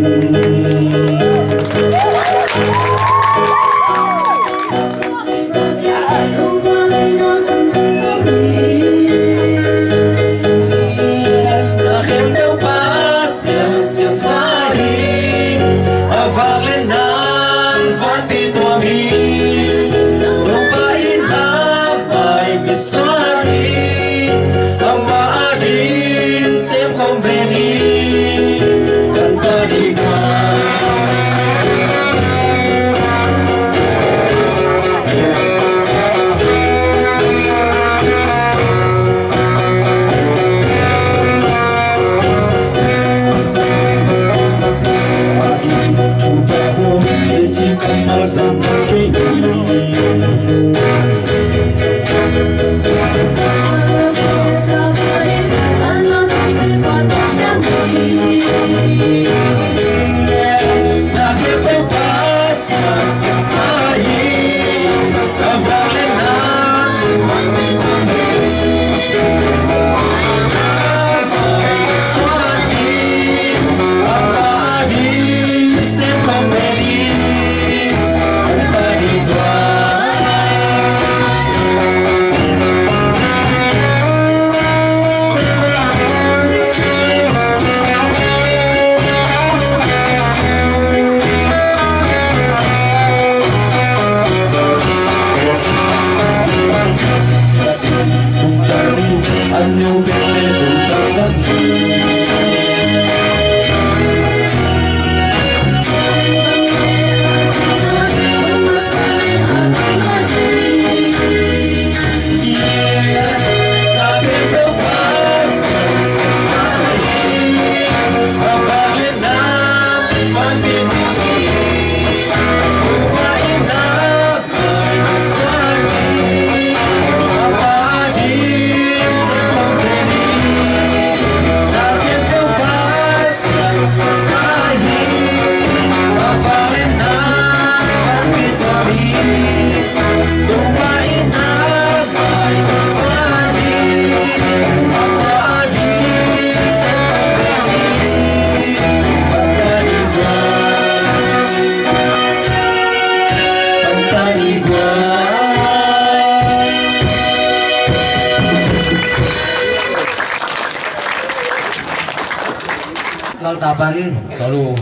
Na khempeuh Pasian siamsa hi, a vang le nang vanpi tuam hi. Topa in amah i misuan hi, amah ading sem khawm ve ni. Kan pan hi guai. Lalta pan solo.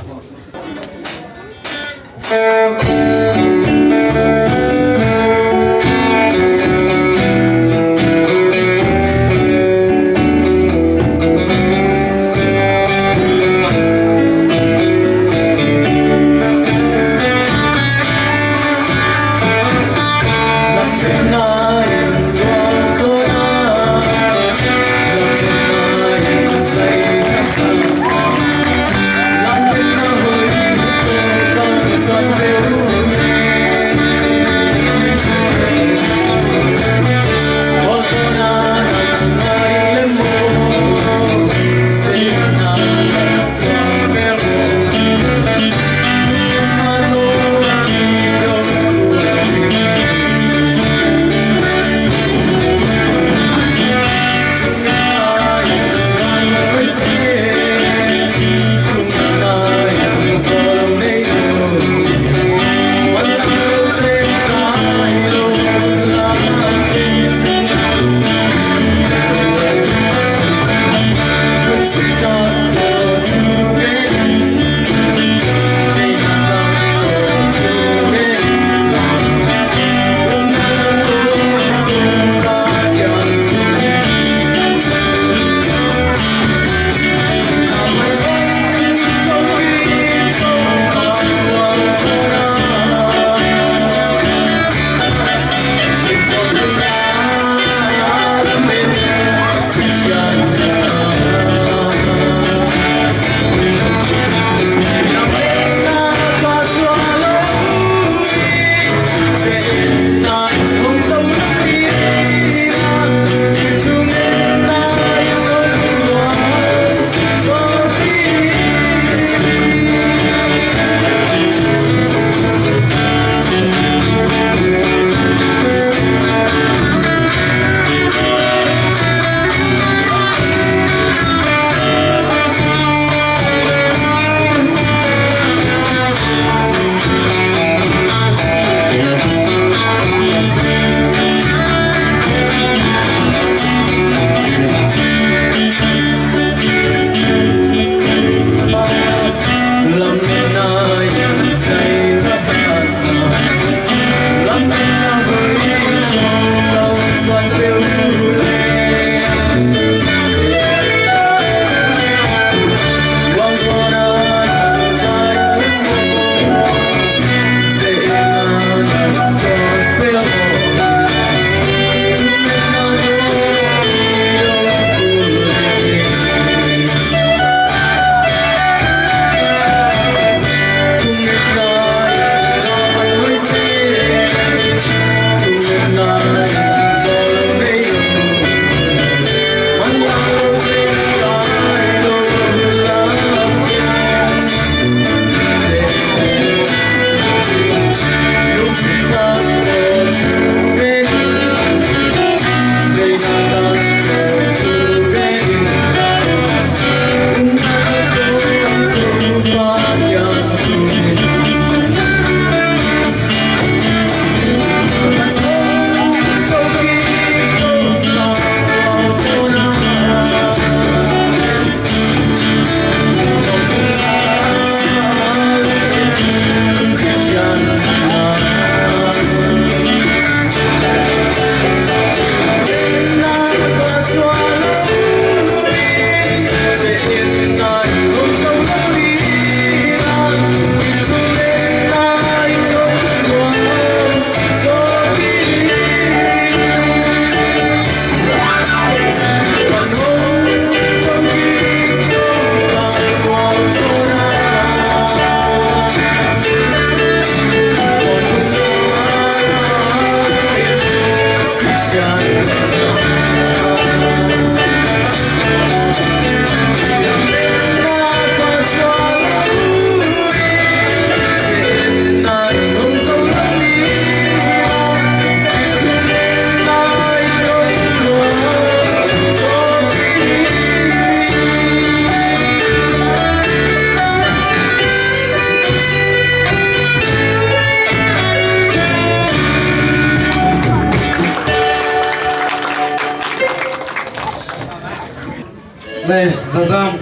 Zazam.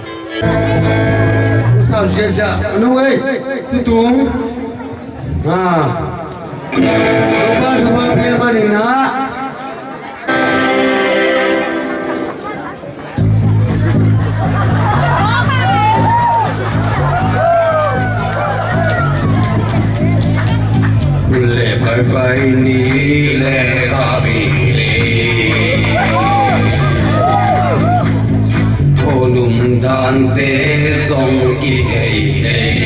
Sa zia zia. Anu ei. Tutung. Ha. Tupa tupa pia manina. Le pai pai ni le ka bi le. Khonum dante zong ki hei hei.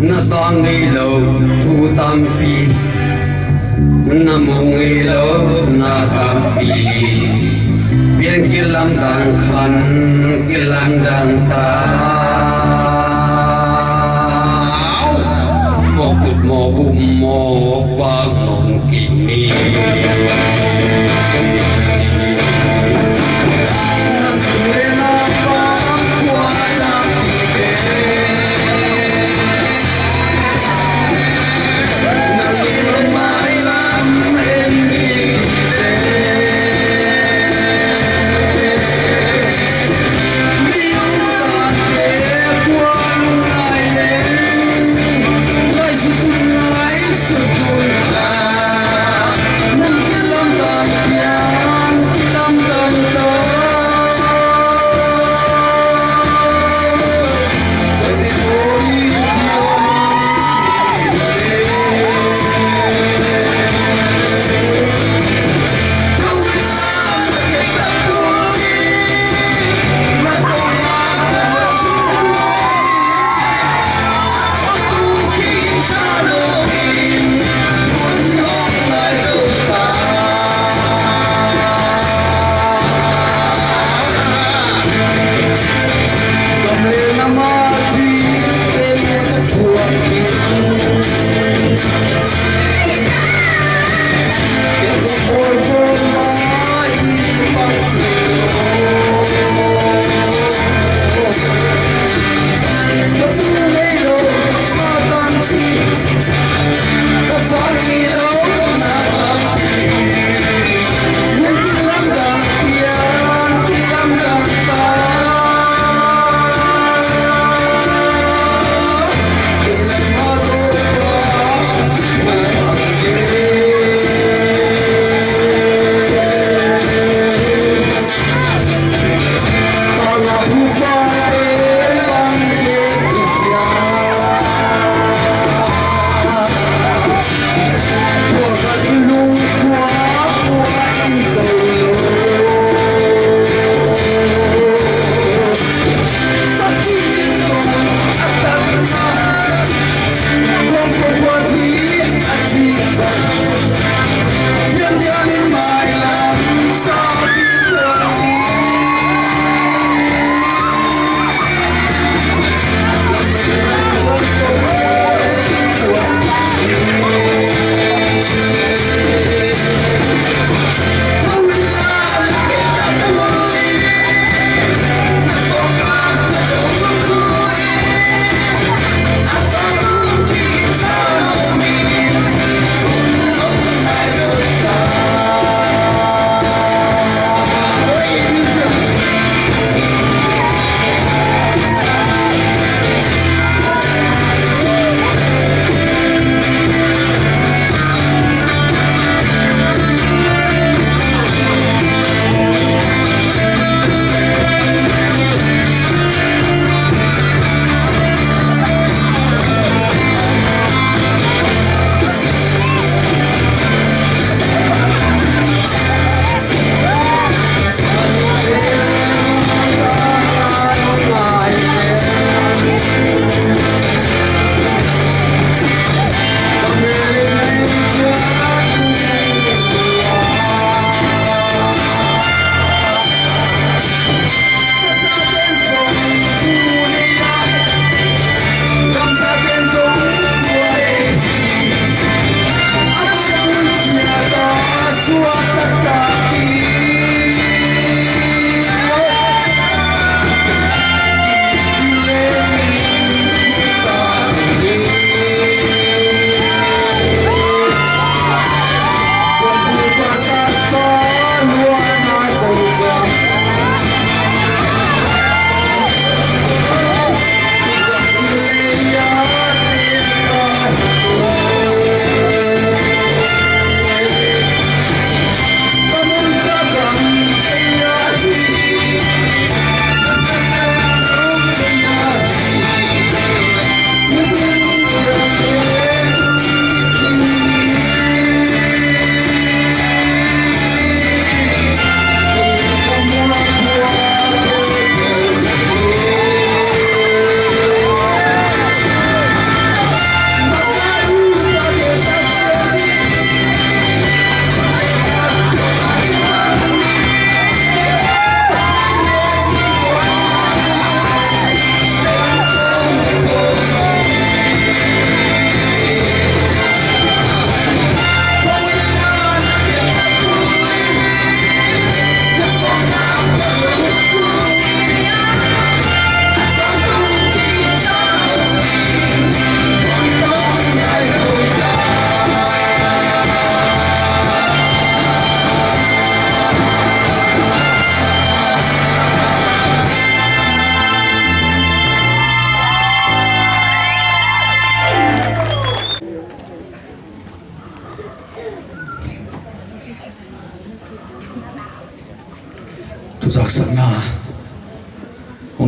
Na sang ngei lo thu tampi, na mu ngei lo na tampi. Pian kilamdang khan kilamdang ta. Mawk kut mawk um mawk vak nong kik ni.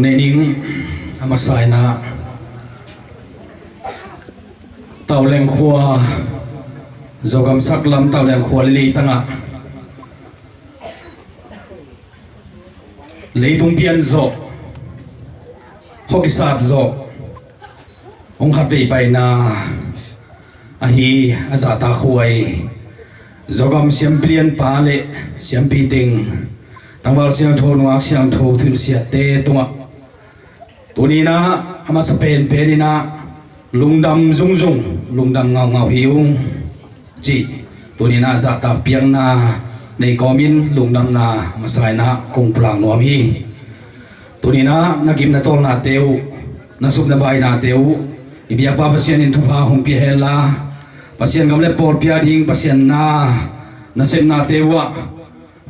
Nei ning, a masa in ah Tauleng khua, Zogam saklam Tauleng khua le leitangah leitung pian zawh, khua kisat zawh, hong khatvei paina ahi a zahtak huai Zogam siampi lianpa le siampi teng, tangval siangtho, nungak siangtho, thuhilhsiatte tungah tuni in ah a masa penpen in ah lungdam zungzung, lungdam ngaungau hi ung cih tuni in ah zahtak piakna nei kawmin lungdamna masa in ah kong pulak nuam hi. Tuni in ah na gimna tawlnate uh, na supna bainate uh i biakpa Pasian in thupha hong pia henla, Pasian gam le pawlpi a ding Pasian na nasepnate uh ah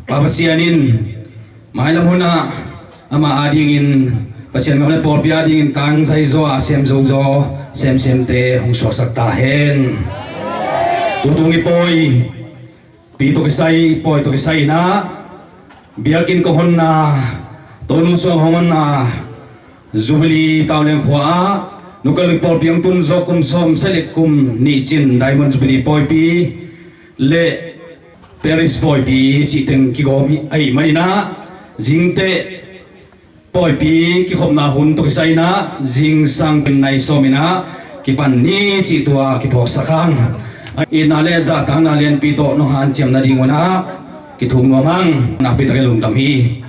Pa Pasian in mailam hunah amah adingin, Pasian gam le pawlpi adingin tangzai zaw a sem zo zaw semsemte hong suaksak ta hen. Tutung i pawi pi tawh kisai, pawi tawh kisai in ah biakinn kong honna, Tonu suang hong honna, Jubilee Tauleng khua ah nukalpi pawlpi hong tun zawh kum sawm salet kum nih cin Diamond Jubilee pawipi le Parish pawipi cih teng kigawm ahih manin ah zingteh pawipi kikhopna hun tawh kisai in ah zingsang pen nai sawm in ah kipan ni cih tua kiphawksak hang. Itna le zahtakna lianpi tawh nong hanciam nading un ah kithum nuam hang. Nakpi takin lungdam hi.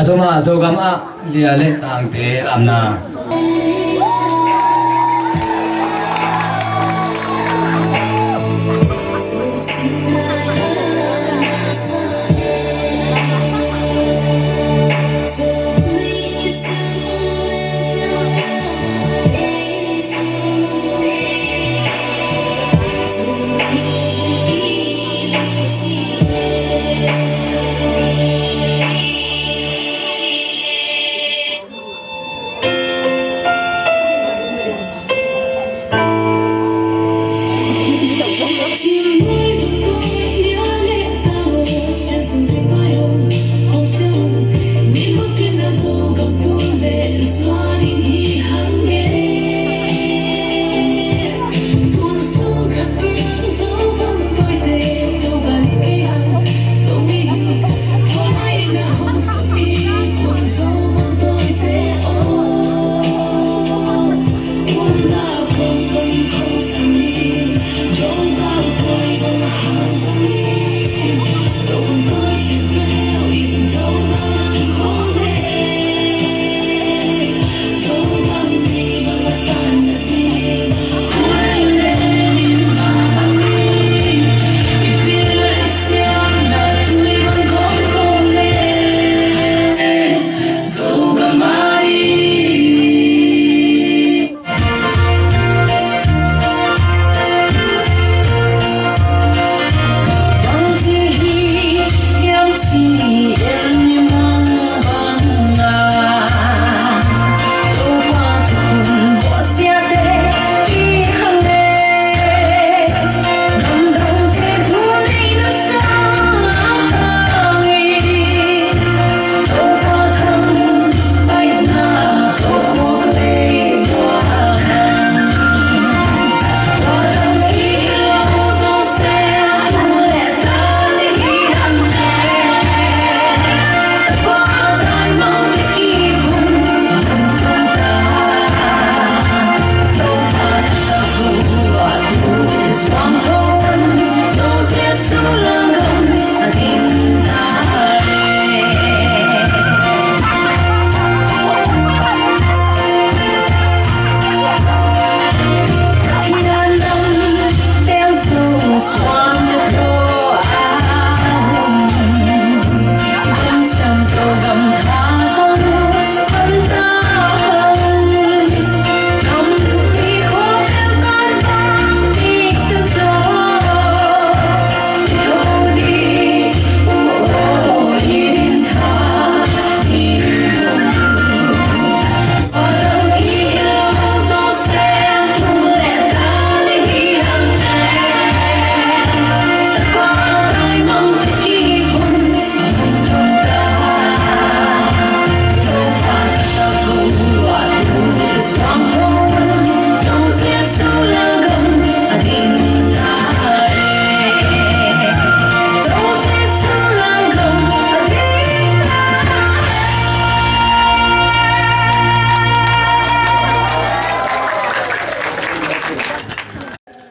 Sawmah Zogam ah lia le tangte lamna.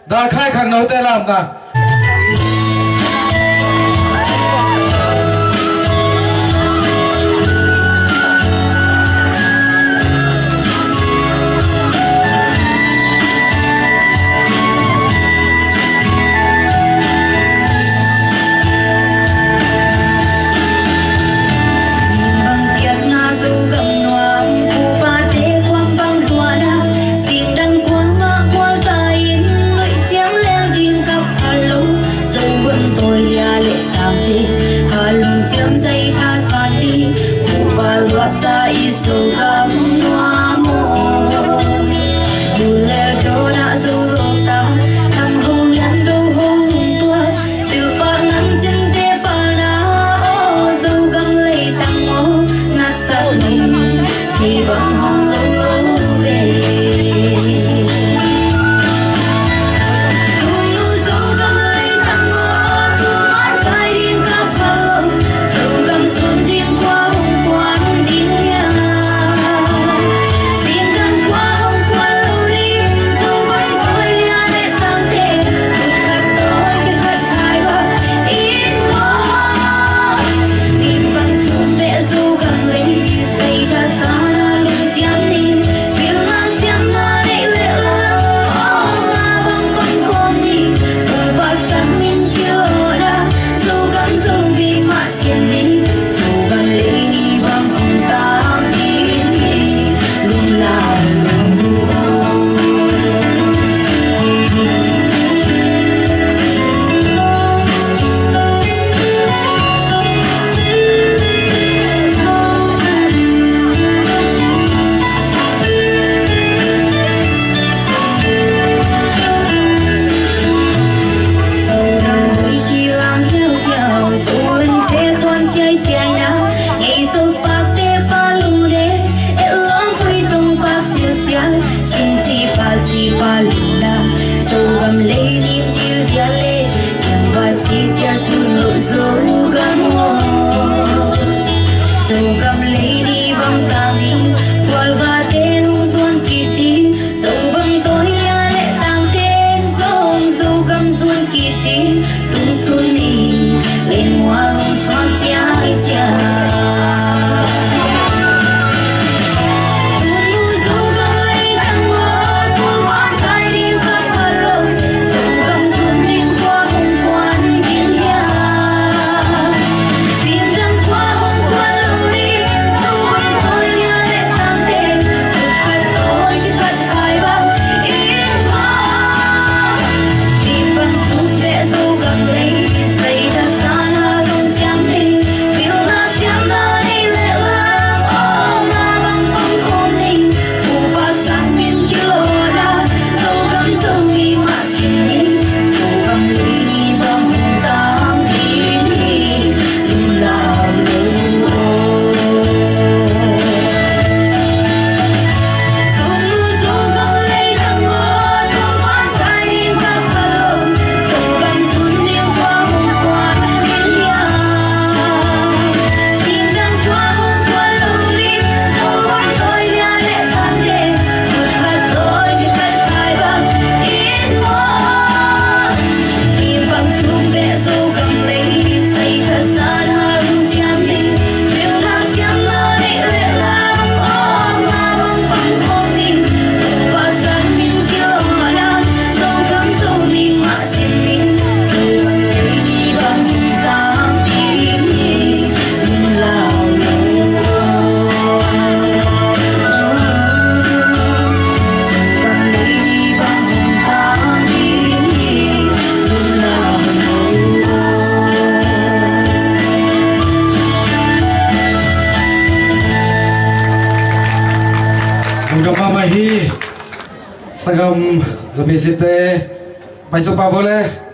Dal khai khang note lamna. Bang piakna Zogam nuam, upate kuam bang tuana, sik dang kuamah kual ta in, nuih ciang lel ding kap phal Sicia sim loh Zogam aw. Zogam lei ni bang tang ni, phualvate nung zuan kit ding. Zogam tawi lia le tangten zong Zogam zuan kit ding. Tung sun ni lei muang suan ciai ciai. Ang gama mahi sagam zabisite paisuk pa vole.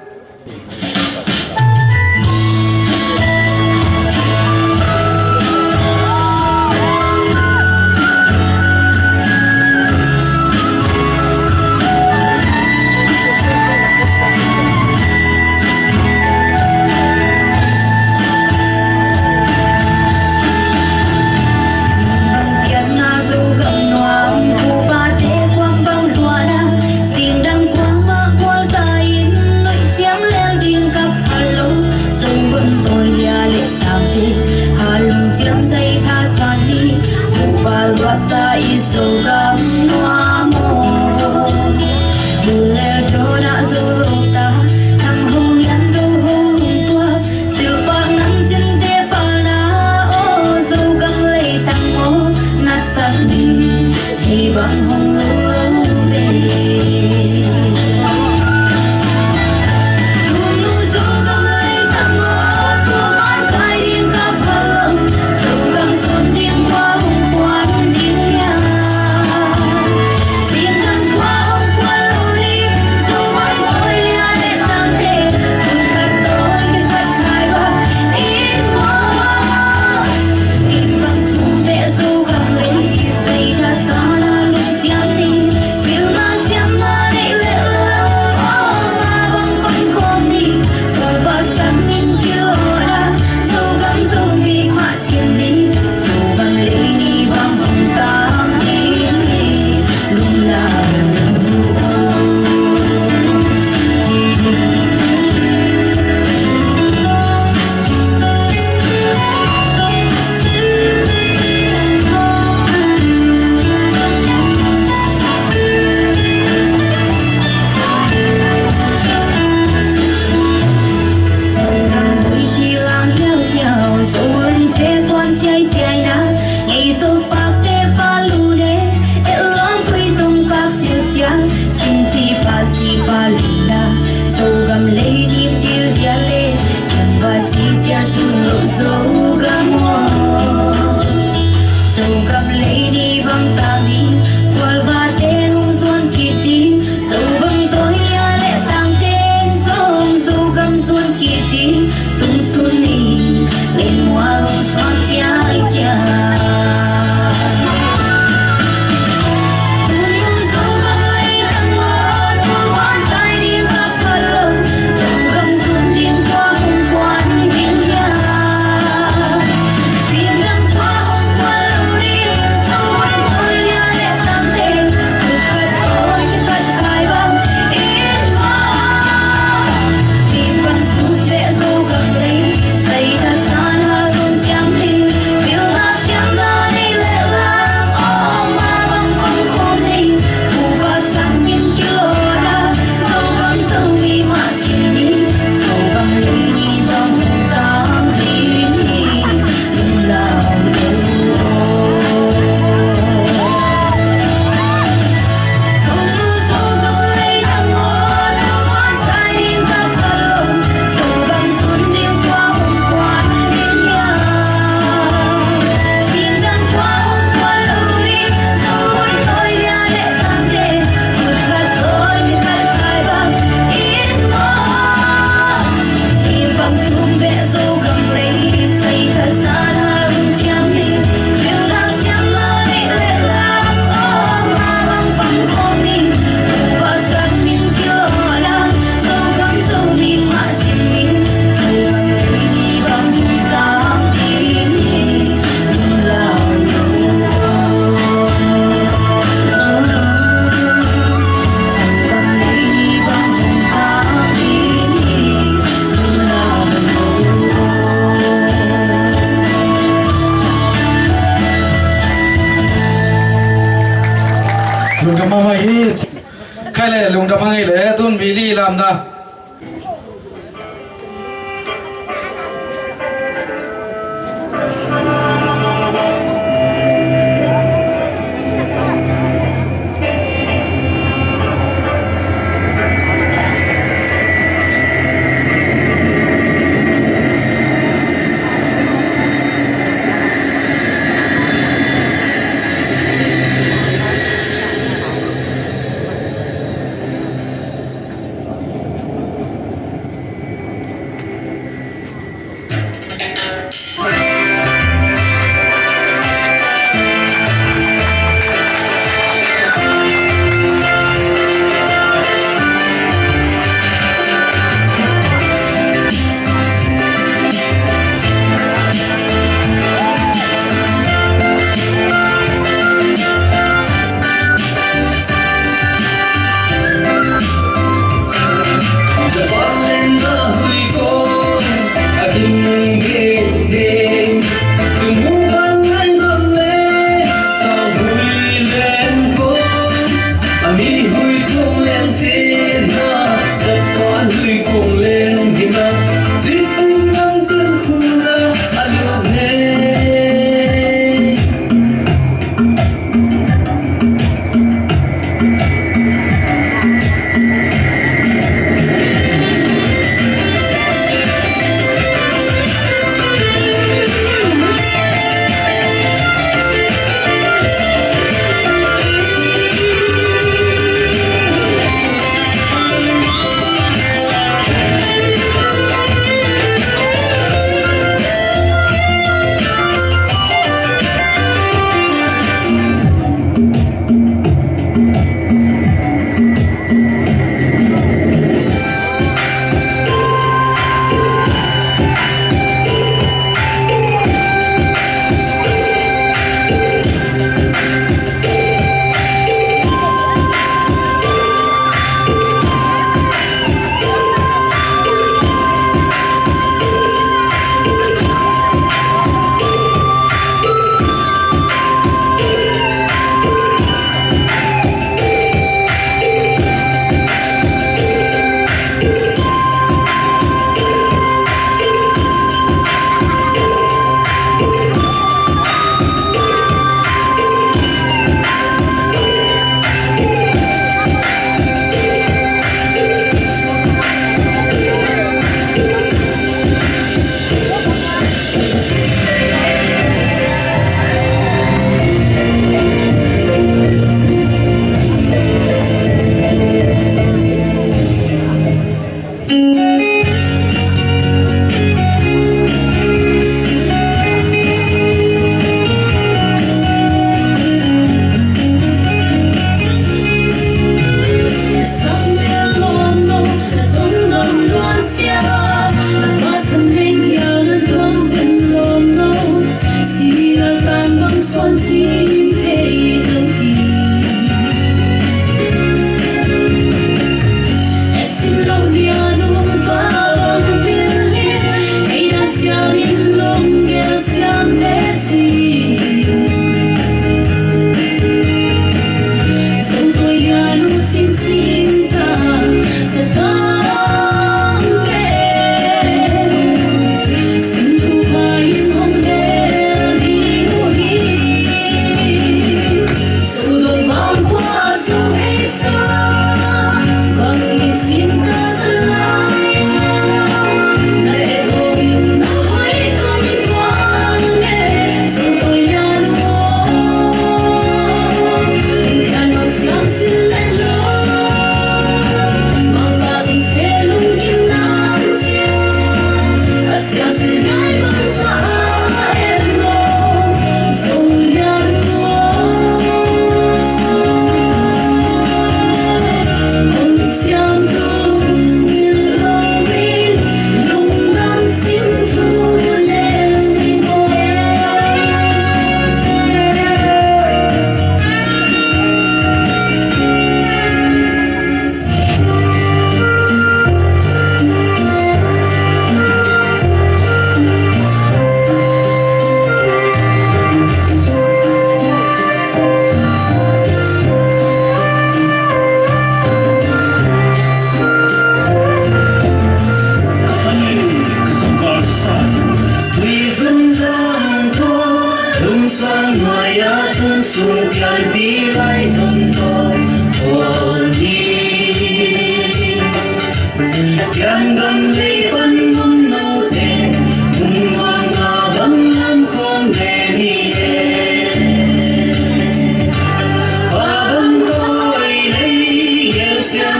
le tun mi li lamna.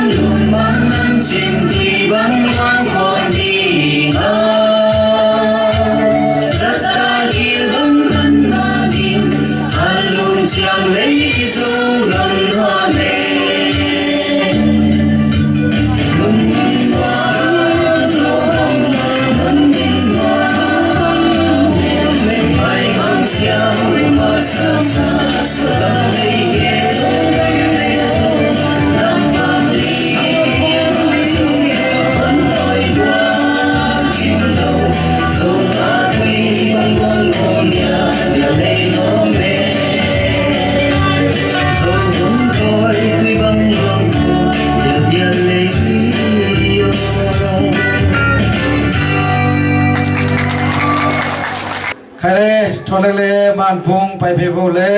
Lungmang nang cin tui bang luang khawm ding a, zatta gil bang khan na ding, a lungciang lei zong gam na le. Lungmang nang zo bang luang ding a, mai hang siang masa sa sa lei gel. Khai le, thuan lek le, manvung pai phei vo le.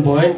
Boy.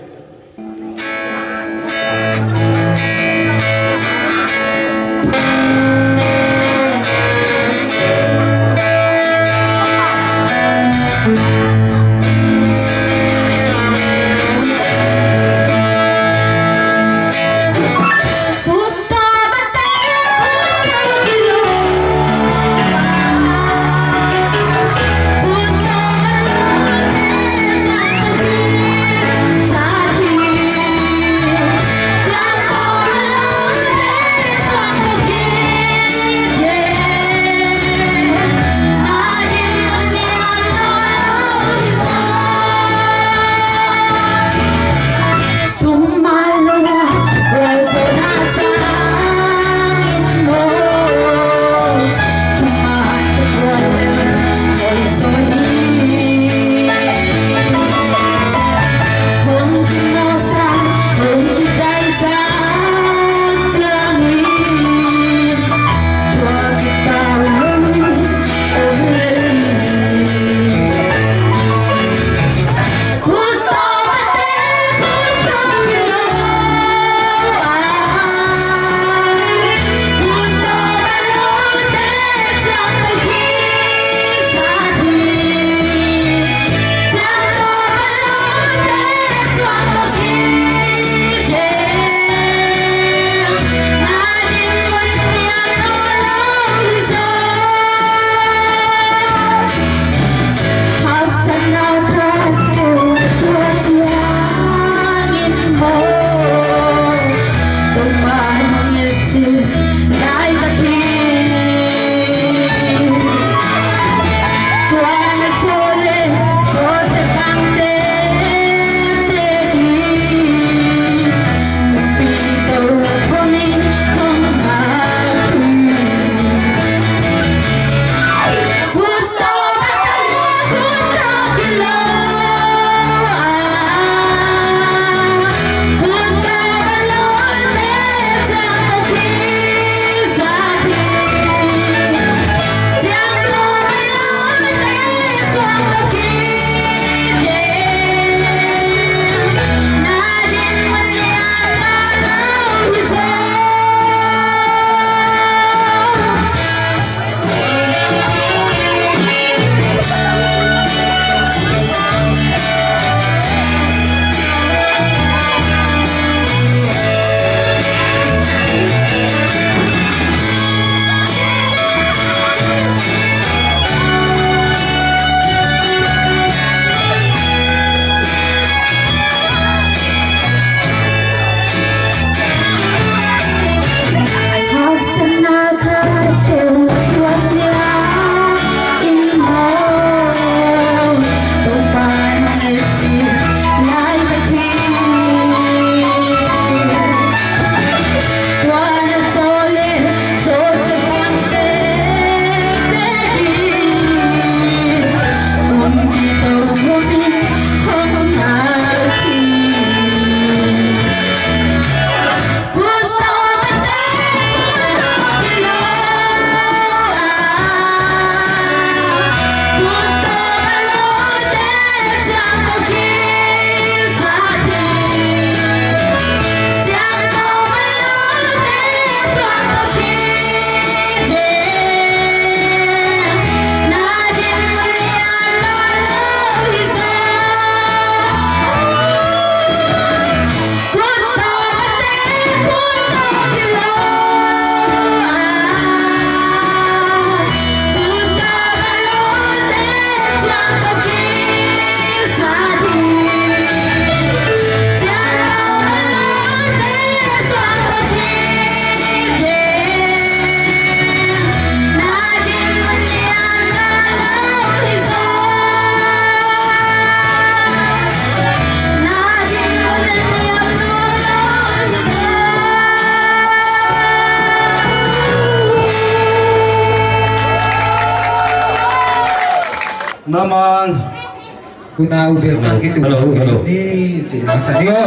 Namang. Tuna u bel kan kitu. Hello, hello. Ni ci masa ni o.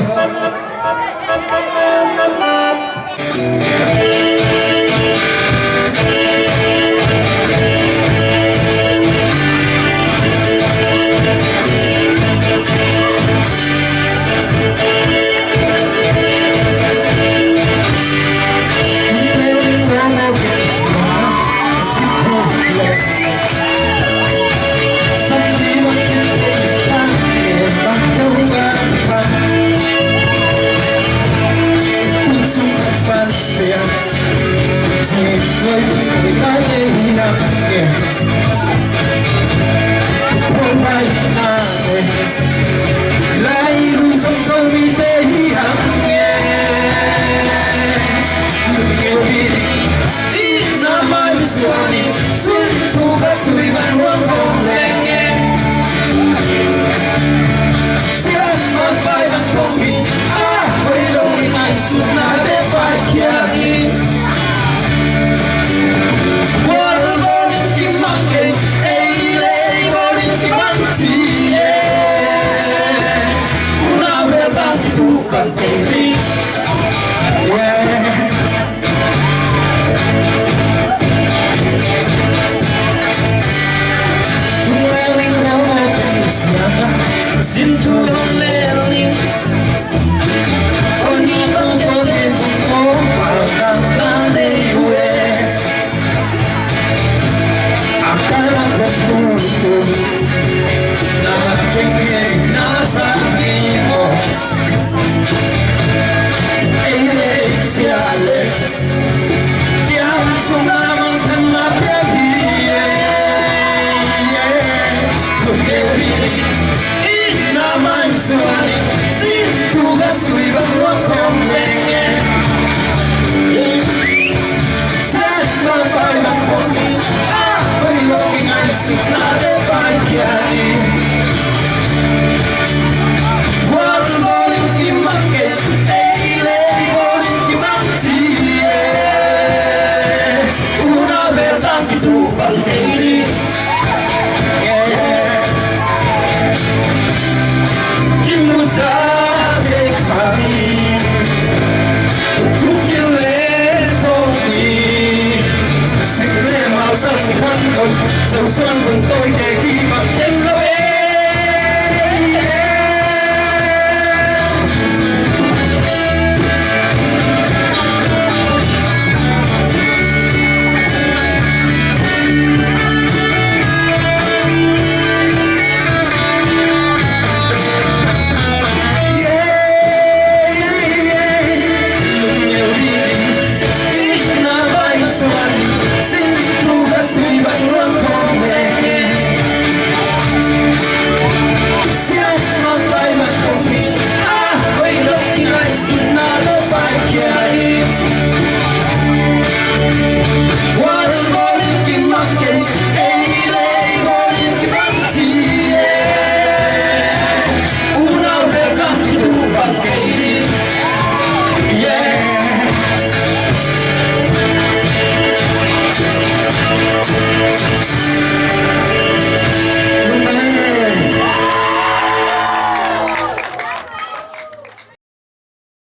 Na kengkeng na sa ni mo. Ei le ei sia le. Kiang sung na mang thang na pia hi. Kut keu hi. Inn na man suan. Sin tu kan tui bang wa kong leng.